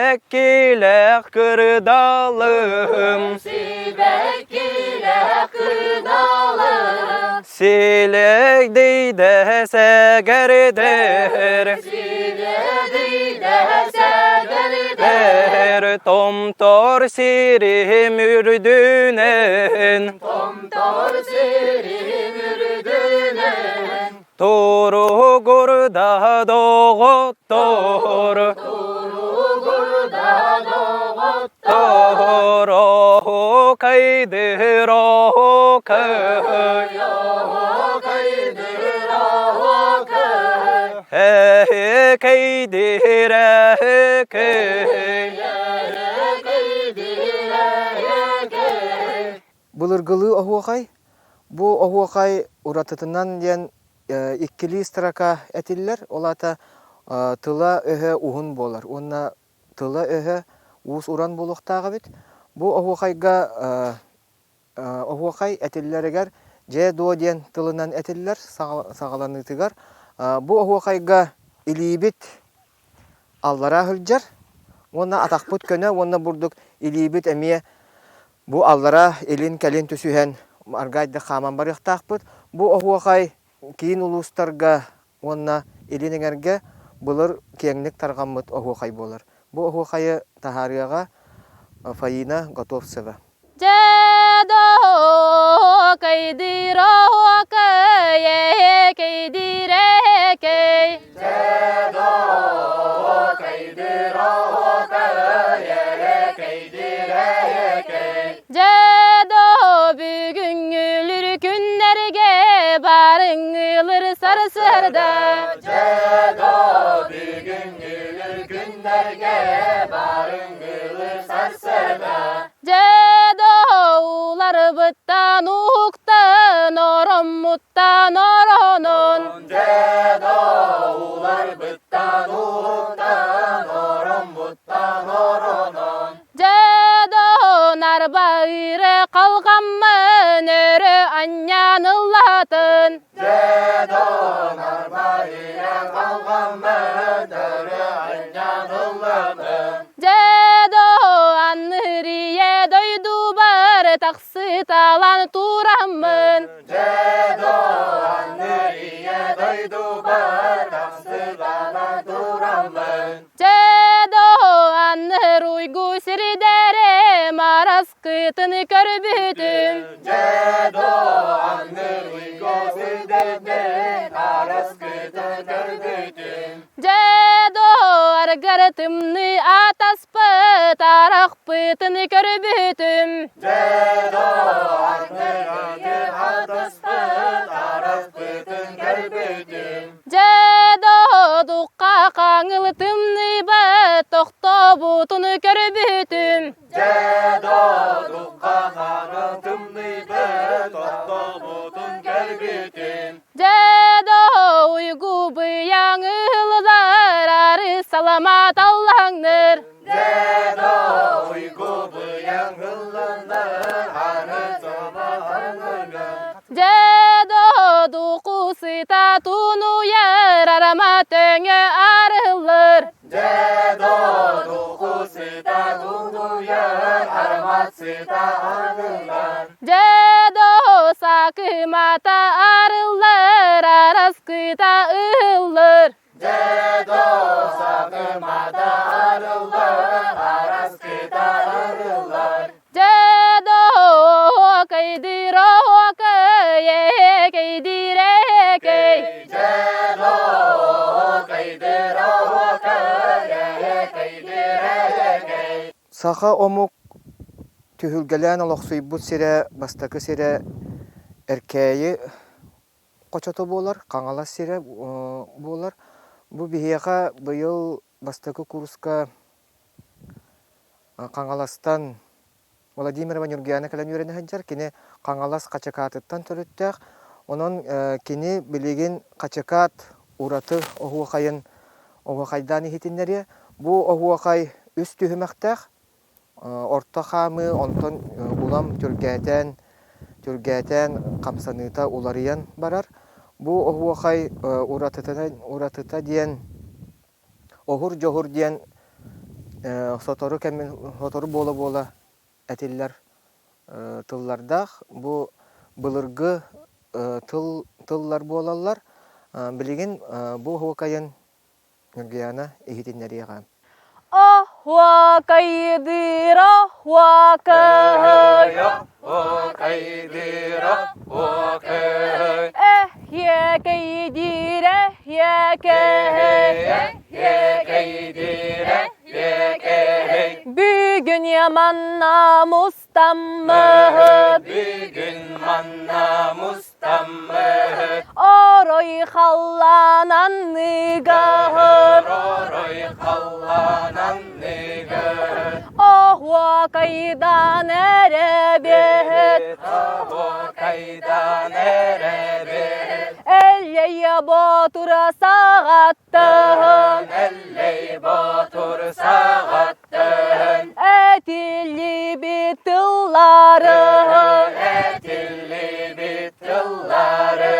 Сибэккилээх кырдалым Сибэккилээх кырдалым Силэгдийдэ сэгэрдэр Силэгдийдэ сэгэрдэр Томтор сирим үрдүнэн Томтор сирим үрдүнэн Туругурда доҕоттор Туругурда доҕоттор Оһуокайдыр оһуокай Оһуокайдыр оһуокай Эһэкэйдир эһэкэй Эһэкэйдир эһэкэй Былыргылыы оһуохай. Бу оһуохай уратытынан диэн иккилии строка этиллэр, ол аата тыла-өһө уһун буолар уонна тыла-өһө уус-уран буолуохтаах эбит. Бу оһуохайга оһуохай этиллэригэр дьээ-дуо диэн тылынан этиллэр саҕаланыытыгар. Бу оһуохайга илиибит аллараа сылдьар уонна атахпыт көнө уонна бурдук илиибит эмиэ Бу аллара илин-кэлин түсүһэн аргайдык хааман барыахтаахпыт. Бу оһуохай киин улуустарга уонна Илин Эҥэргэ былыр киэҥник тарҕаммыт оһуохай буолар. Бу оһуохайы таһаарыаҕа Фаина Готовцева. Бүгүҥҥүлүр күннэргэ барыҥҥылыр сарсыарда Бүгүҥҥүлүр күннэргэ барыҥҥылыр сарсыарда Дьэ доуларбыттан уһуктан ороммуттан оронон Дьэ доуларбыттан уһуктан ороммуттан оронон Дьэ донарба ыыры халҕаммын өрө анньан ыллаатын Дьэ донарба ыыры халҕаммын өрө анньан ыллаатын Дьэ аннырие дойдубар тахсыталан тураммын Дьэ аннырие дойдубар тахсыталан тураммын Дьэ анныр уйгу сирдэрэ мараскытын көрбүтүм Дьэ анныр уйгу сирдэрэ мараскытын көрбүтүм Дьэ аргар тымныы атаспыт арахпытын көрбүтүм Дьэ анныр атаспыт арахпытын көрбүтүм Дьэ дукка хаҥыл тымныйбыт тохтобутун көрбүтүм Дьэ дукка хаҥыл тымныйбыт тохтобутун көрбүтүм Дьэ уйгу быйаҥ ыһыллар ары саламаат аллаҥныр Дьэ уйгу быйаҥ ылланнар ары саламаат аллаҥныр Дьэ дуку сыта тунуйар арама төҥө арыллыр Дьэ дуку сыта тунуйар аромат сыта арыллар Дьэ сакымата арыллар араскыта ыһыллыр Дьэ сакымата арыллар араскыта арыллар Дьэ кайдыр кэй кэйдир кэй Дьэ кайдыр кэй кэйдир кэй Саха омук түһүлгэлээн олохсуйбут сирэ бастакы сирэ Эркээйи хочото буолар, Хаҥалас сирэ буолар. Бу биһиэхэ быйыл бастакы курска Хаҥаластан Владимирова Ньургуйаана кэлэн үөрэнэ сылдьар. Кини Хаҥалас Хачыкаатыттан төрүттээх. Онон кини билигин Хачыкаат ураты оһуохайын оһуохайдаан иһитиннэриэ. Бу оһуохай үс түһүмэхтээх. Орто хаамыы, онтон улам түргээтээн, түргээтээн хамсаныыта уларыйан барар. Бу оһуохай уратыта диэн Оһур-дьоһур диэн сотору кэмин сотору буола-буола этиллэр тыллардаах. Бу былыргы тыл тыллар буолаллар. Билигин бу оһуокайын Ньургуйаана иһитиннэриэҕэ. Оһуокайдыыр оһуокай Оһуокайдыыр оһуокай Эһиэкэйдиир эһиэкэй Эһиэкэйдиир эһиэкэй Бүгүн манна мустаммыт Бүгүн манна мустаммыт Орой халлаан анныгар Орой халлаан анныгар Оһуокайдан эрэбит Оһуокайдан эрэбит Эллэй Боотур саҕаттан Эллэй Боотур саҕаттан Этиллибит тыллары Этиллибит тыллары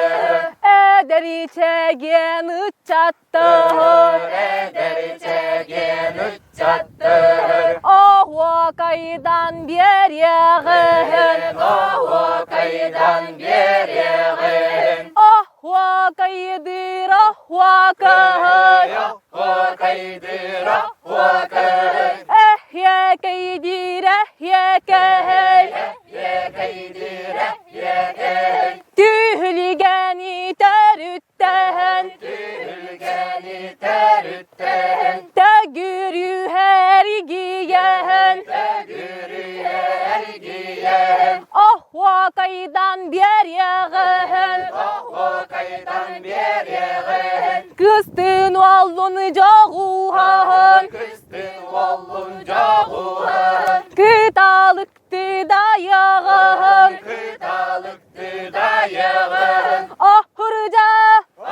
Эдэр чэгиэн ыччаттар Эдэр чэгиэн ыччаттар Оһуокайдан биэриэҕин Оһуокайдан биэриэҕин Оһуокайдан. Оһуокайдыыр оһуокай Оһуокайдыыр оһуокай Эһиэкэйдиир эһиэкэй Эһиэкэйдиир эһиэкэй Түһүлгэни төрүттэһэн Түһүлгэни төрүттэһэн Төгүрүһэр игийэһэн Төгүрүһэр эргийэн Оһуокайдан биэриэҕин Оһуокайдан биэриэҕин Кыстын уоллун дьоҕуһаһын Кыстын уоллун дьоҕуһаһын Кыталыкты дайаҕаһын Кыталыкты дайаҕаһын Оһурдьа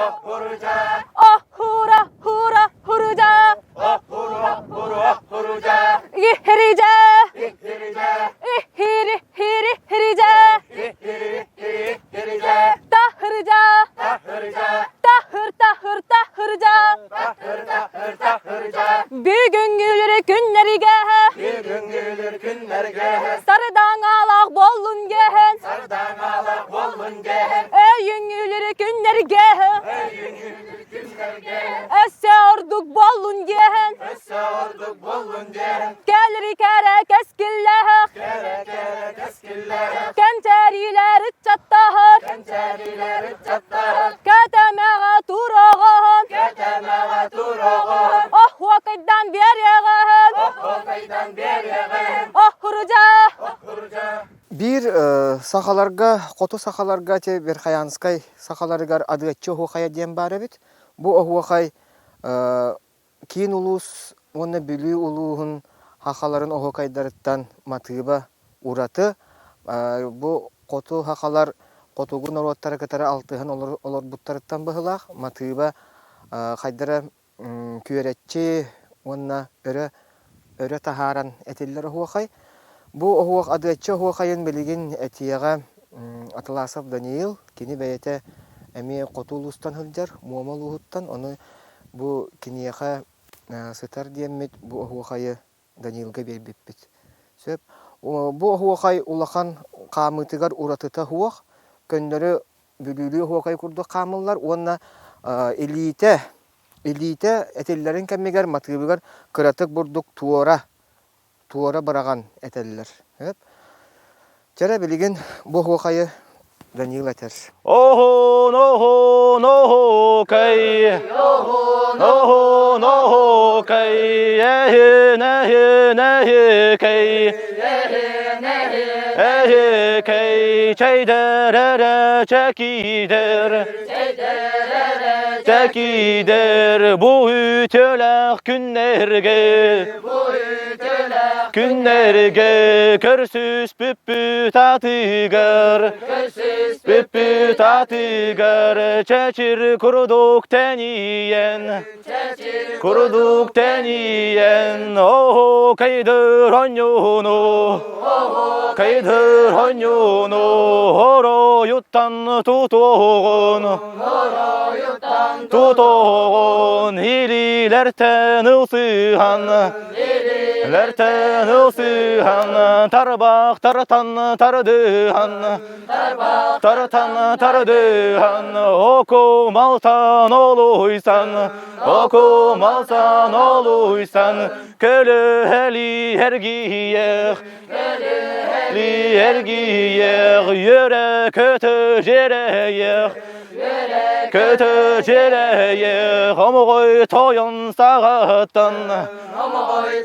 Оһурдьа Оһура хура хурдьа Оһура хура хурдьа Ихиридьэ Ихиридьэ Ихири хири хиридьэ Ихири хири хиридьэ Таһырдьа Таһырдьа Таһыр таһыр таһырдьа Таһыр таһыр таһырдьа Бүгүҥҥүлэр күннэргэ Бүгүҥҥүлэр күннэргэ Сардаҥалаах буоллун гэһэн Сардаҥалаах буоллун гэһэн Өйүҥҥүлэр күннэргэ Өйүҥҥүлэр күннэргэ Өссө ордук буоллун диэһэн Өссө ордук буоллун диэһэн Кэлэр кэрэ кэскиллээх Кэрэ кэрэ кэскиллээх Кэнчээриилэр ыччаттаһар Кэнчээриилэр ыччаттаһар Кэтэмэҕэ туроҕоһон Кэтэмэҕэ туроҕоһон Оһуокайдан биэриэҕэһин Оһуокайдан биэриэҕин Оһурдьа Оһурдьа Биир сахаларга, хоту сахаларга ити Верхоянскай сахаларыгар Адыаччы оһуохайа диэн баар эбит. Бу оһуохай киин улуус уонна Бүлүү улууһун сахаларын оһуокайдарыттан матыыба ураты. Бу хоту сахалар хотугу норуоттары кытары алтыһан олорбуттарыттан быһыылаах матыыба хайдара күөрэччи уонна өрө өрө таһааран этиллэр оһуохай. Бу оһуох Адыаччы оһуохайын билигин этиэҕэ Атласов Даниил, кини бэйэтэ эмиэ хоту улуустан сылдьар, Муома улууһуттан, ону бу киниэхэ сытар диэммит бу оһуохайы Даниилга биэрбиппит. Сөп. Бу оһуохай улахан хаамыытыгар уратыта суох, көннөрү Бүлүүлүү оһуокай курдук хаамыллар уонна илиитэ илиитэ этиллэрин кэмигэр матыыбыгар кыратык бурдук туора туора быраҕан этэллэр. Чэрэ билигин бу оһуохайы Данил этэр. Оһун, оһун, оһуокай, оһун, оһуокай, эһин, эһин, эһикэй, эһикэй, чэйдэр эрэ чэкиидэр, чэкиидэр, бу үтүөлээх күннэргэ, күннэргэ көрсүспүппүт атыгар, Бүппүт атыгар чэчир курдук тэнийэн, курдук тэнийэн, оһуокайдыр онньууну, кайдыр онньууну, оройуттан тутуоҕун, тутуоҕун, илиилэртэн ылсыһан, Лэртэн ылсыһан, тарбахтартан тардыһан, тартан тардыһан, окумалтан олуйсан, окумалтан олуйсан, көлөһөли эргийэх, эргийэх, үөрэ-көтө дьиэрэйэх, көтө дьиэрэйэх, омоҕой тойон саҕаттан,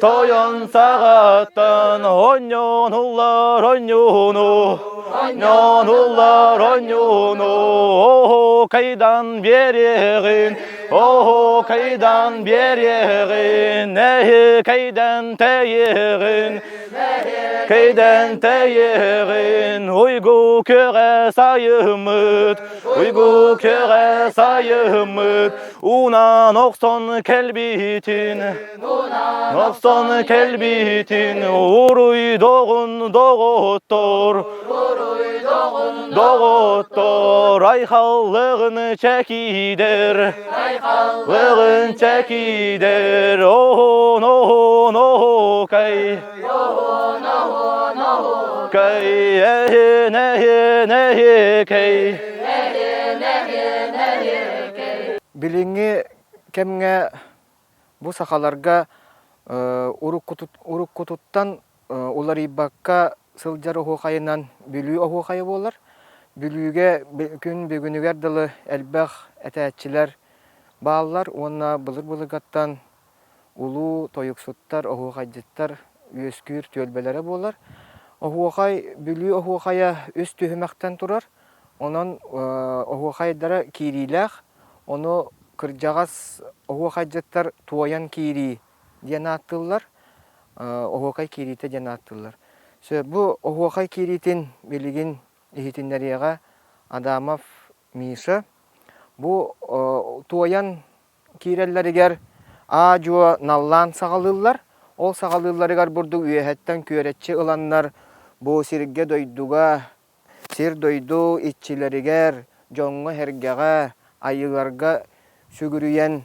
Тойон саҕаттан онньонуллар онньууну, онньонуллар онньууну, оһуокайдан биэриэҕин, оһуокайдан биэриэҕин, эһикэйдэн тэйиэҕин, кэйдэн тэйиэҕин, уйгу күөҕэ сайыммыт, уйгу күөҕэ сайыммыт, Унан охсон кэлбитин, охсон кэлбитин, уруйдоҕун доҕоттор, доҕоттор, айхаллыгын чэкиидэр, лыгын чэкиидэр, оһон, оһон, оһокай, кай, эһин, эһин, эһикэй. Билиҥҥи кэмҥэ бу сахаларга уруккутуттан уларыйбакка сылдьар оһуохайынан Бүлүү оһуохайа буолар. Бүлүүгэ күн бүгүнүгэр дылы элбэх этээччилэр бааллар уонна былыр-былыргаттан улуу тойуксуттар, оһуохайдьыттар үөскүүр түөлбэлэрэ буолар. Оһуохай Бүлүү оһуохайа үс түһүмэхтэн турар. Онон оһуохайдара киириилээх, ону кырдьаҕас оһуохайдьыттар туойан киирии диэн ааттыыллар, оһуохай киириитэ диэн ааттыыллар. Сөп, бу оһуохай киириитин билигин иһитиннэриэҕэ Адамов Миша. Бу туойан киирэллэригэр аа-дьуо наллаан саҕалыыллар. Ол саҕалыылларыгар бурдук үөһэттэн күөрэччи ыланнар бу сиргэ-дойдуга Сир-дойду иччилэригэр, дьоҥҥо-сэргэҕэ, айыыларга сүгүрүйэн,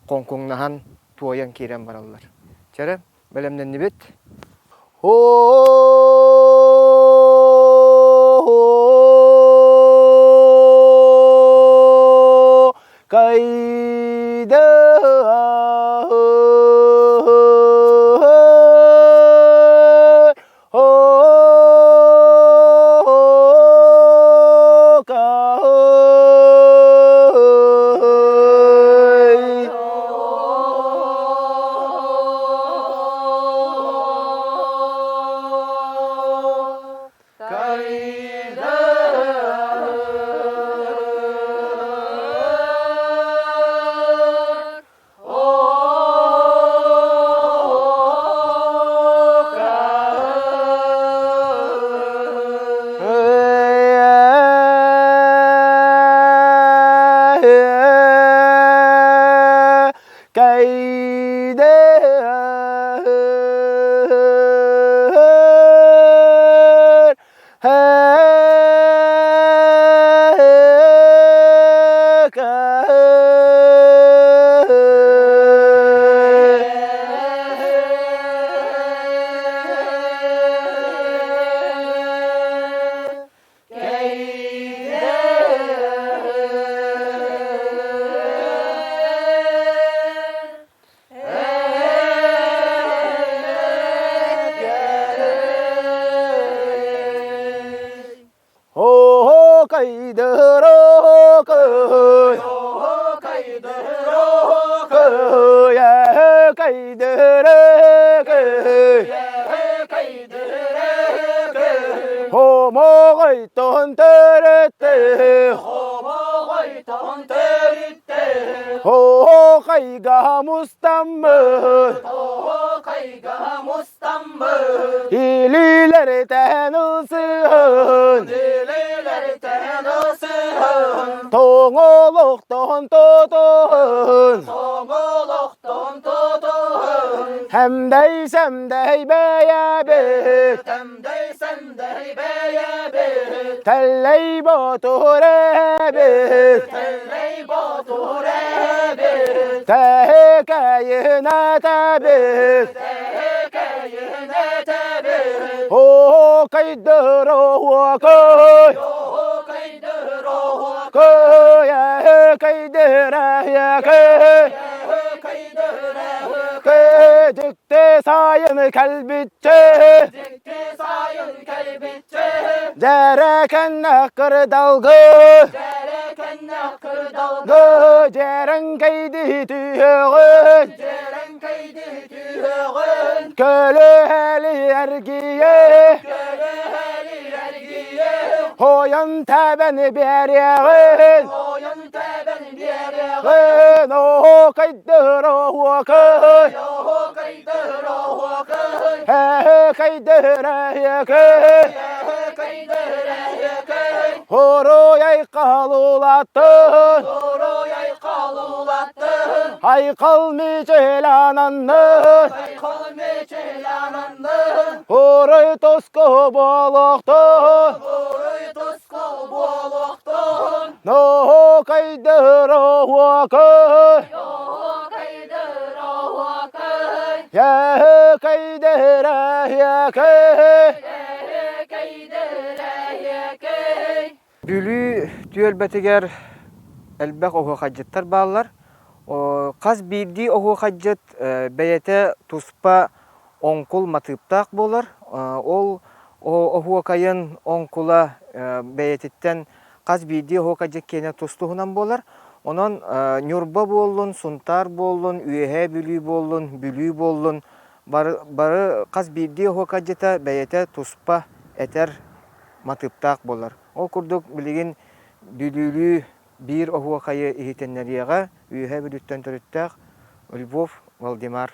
хоҥкуҥнаһан, туойан киирэн бараллар. Чэрэ, бэлэмнэннибит? Кайда Бүлүү түөлбэтигэр. элбэх оһуохайдьыттар бааллар. Хас биирдии оһуохайдьыт бэйэтэ туспа оҥкул матыыптаах буолар. Ол оһуокайын оҥкула бэйэтиттэн хас биирдии оһуокайдьыт киэнэ тус-туһунан буолар. Онон Ньурба буоллун, Сунтаар буоллун, Үөһээ Бүлүү буоллун, Бүлүү буоллун бары, бары хас биирдии оһуокайдьыта бэйэтэ туспа этэр матыыптаах буолар. Ол курдук билигин Бүлүүлүү биир оһуокайы иһитиннэриэҕэ Үөһээ Бүлүүттэн төрүттээх Львов Валдемар.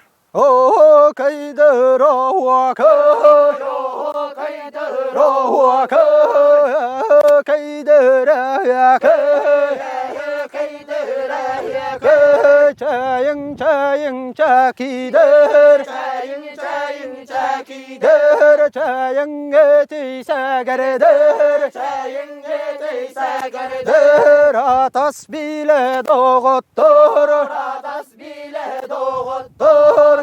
Чайың чайың чакидер Чайың чайың этисәгәрдер Атас биле доҕоттор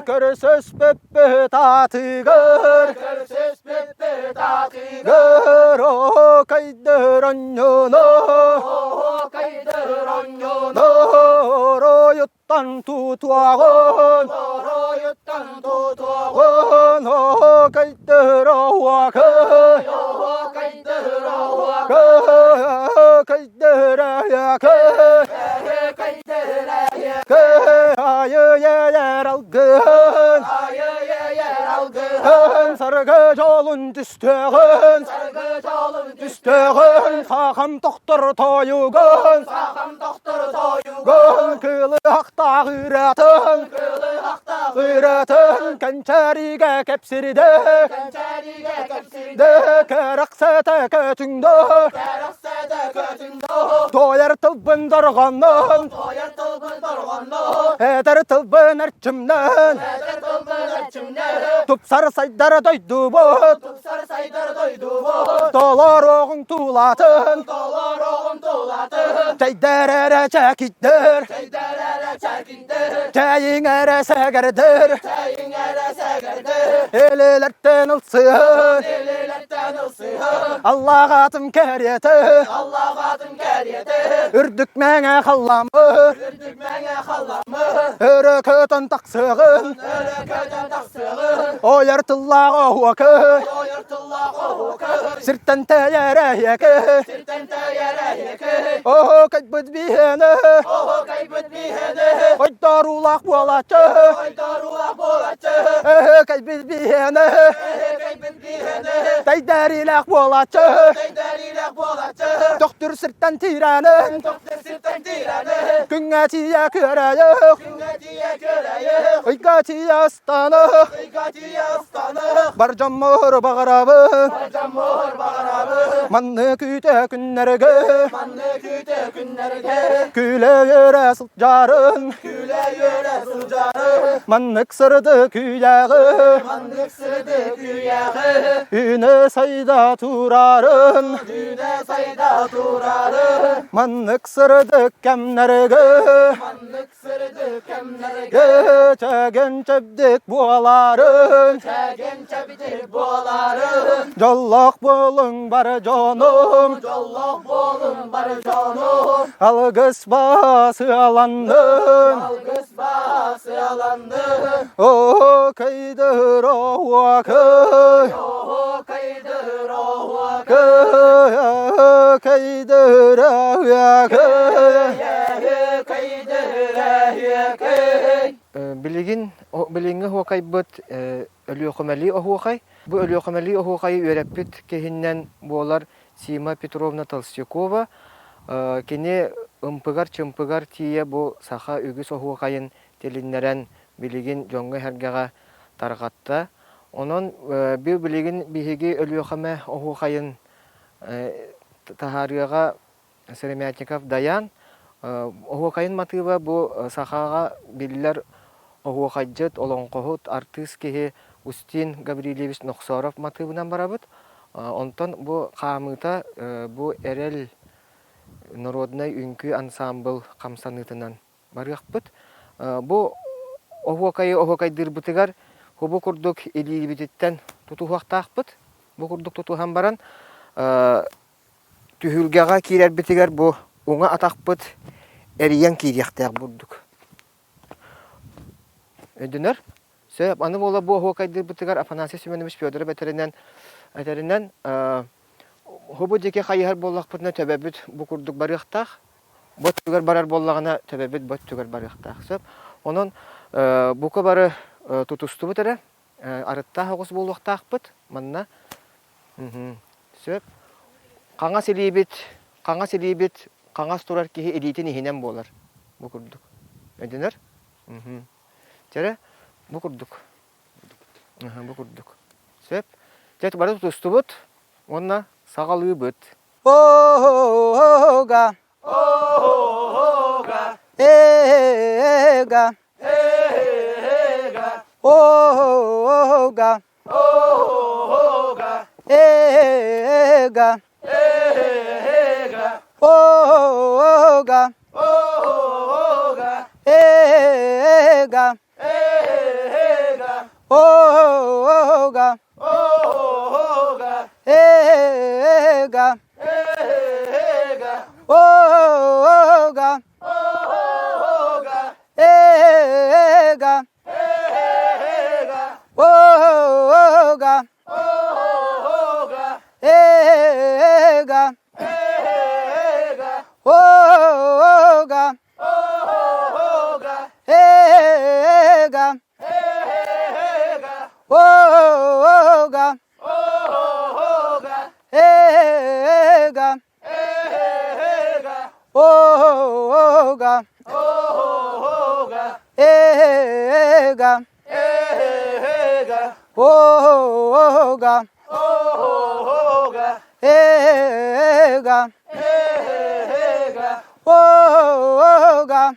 Көрсөспөппүт атыгар Кайдыр онньуну Оройуттан тутуаҕын Кайдыр оһуокай Кайдыр Айы-ер алгын Саргы жолун түстөҕүн Түстөҕүн Сахам тохтор тойугун Кылыһахтаах ырыатын Ырыатын Кэнчээригэ кэпсирдэ Кэрэхсэтэ көтүҥдө Туойар тылбын дорҕоннун Этэр тылбын эрчимнэн Тупсар сайдар дойдубут Толоруоҕуҥ туулатын Чэйдэр эрэ чэкиддэр Чэйиҥ эрэ сэгэрдэр Элэлэртэн ылсыһын Аллаах атым кэриэтэ Үрдүк мэҥэ халламы Өрө көтөн тахсыаҕын Ойор тыллаах оһуокы Сиртэн тэйэр эһиэки Оһуокайбыт биһиэнэ Ойдоруулаах буолааччы Эһэкэйбит биһиэнэ Тэйдэриилээх буолааччы Төхтүр сиртэн тирээнин Күҥҥэ тиийэ күөрэйэх Ыйга тиийэ ыстаных Бар дьоммор баҕарабын Манны күүтэ күннэргэ Күлэ-үөрэ сылдьарын Маннык сырды күйэҕи Үүнэ сайда турарын Маннык сырдык кэмнэргэ Чэгэн чэбдик буоларын Дьоллоох буолуҥ бары дьонум Алгыс баасыаланнын Оо, кайдыр оһуокай Кайдыр оһуокай Билигин билиҥҥи оһуокайбыт Өлүөхүмэлии оһуохай. Бу Өлүөхүмэлии оһуохайы үөрэппит киһиннэн буолар Сима Петровна Толстякова. Кини ымпыгар-чымпыгар тиийэ бу саха үгүс оһуохайын тилиннэрэн билигин дьоҥҥо-сэргэҕэ тарҕатта. Онон бу билигин биһиги Өлүөхүмэ оһуохайын таһаарыаҕа Сыромятников Дайаан оһуохайын матыыба бу сахаҕа биллэр оһуохайдьыт, олоҥхоһут, артыыс киһи Устин Гаврильевич Нохсоров матыыбынан барабыт. Онтон бу хаамыыта бу Эрэл народнай үҥкүү ансаамбыл хамсаныытынан барыахпыт. Бу оһуокайы оһуокайдыырбытыгар бу курдук илиибититтэн тутуһуохтаахпыт. Бу курдук тутуһан баран Түһүлгэҕэ киирэрбитигэр бу уҥа атахпыт. эрийэн киириэхтээх бурдук. Өйдөнөр? Сөп. Аны буола бу оһуокайдыырбытыгар Афанасий Семенович Федоров этэринэн, этэринэн хобу диэки хайыһар буоллахпытына төбөбүт бу курдук барыахтаах. Бу өттүгэр барар буоллаҕына төбөбүт бу өттүгэр барыахтаах. Сөп. Онон бука бары тутустубут эрэ арыттаах оҕус буолуохтаахпыт. Манна сөп. Хаҥас илиибит, хаҥас илиибит хаҥас турар киһи илиитин иһинэн буолар. Бу курдук. Өйдөнөр? Чэрэ, бу курдук. Бу курдук. Сөп. Дьэ, бары тутустубут уонна саҕалыыбыт. Ога. Ога. Эга. Эга. Ога. Ога. Эга. Эга. Ога. Ога. Эга. Эга. Ога. Ога. Эга. Эга. Ога. Ога. Эга. Эга. Ога. Ога. Эга. Эга. Ога. Ога. Эга. Эга. Ога. Ога. Эга. Эга. Ога. Ога. Эга. Эга. Ога. Ога. Эга. Эга. Ога.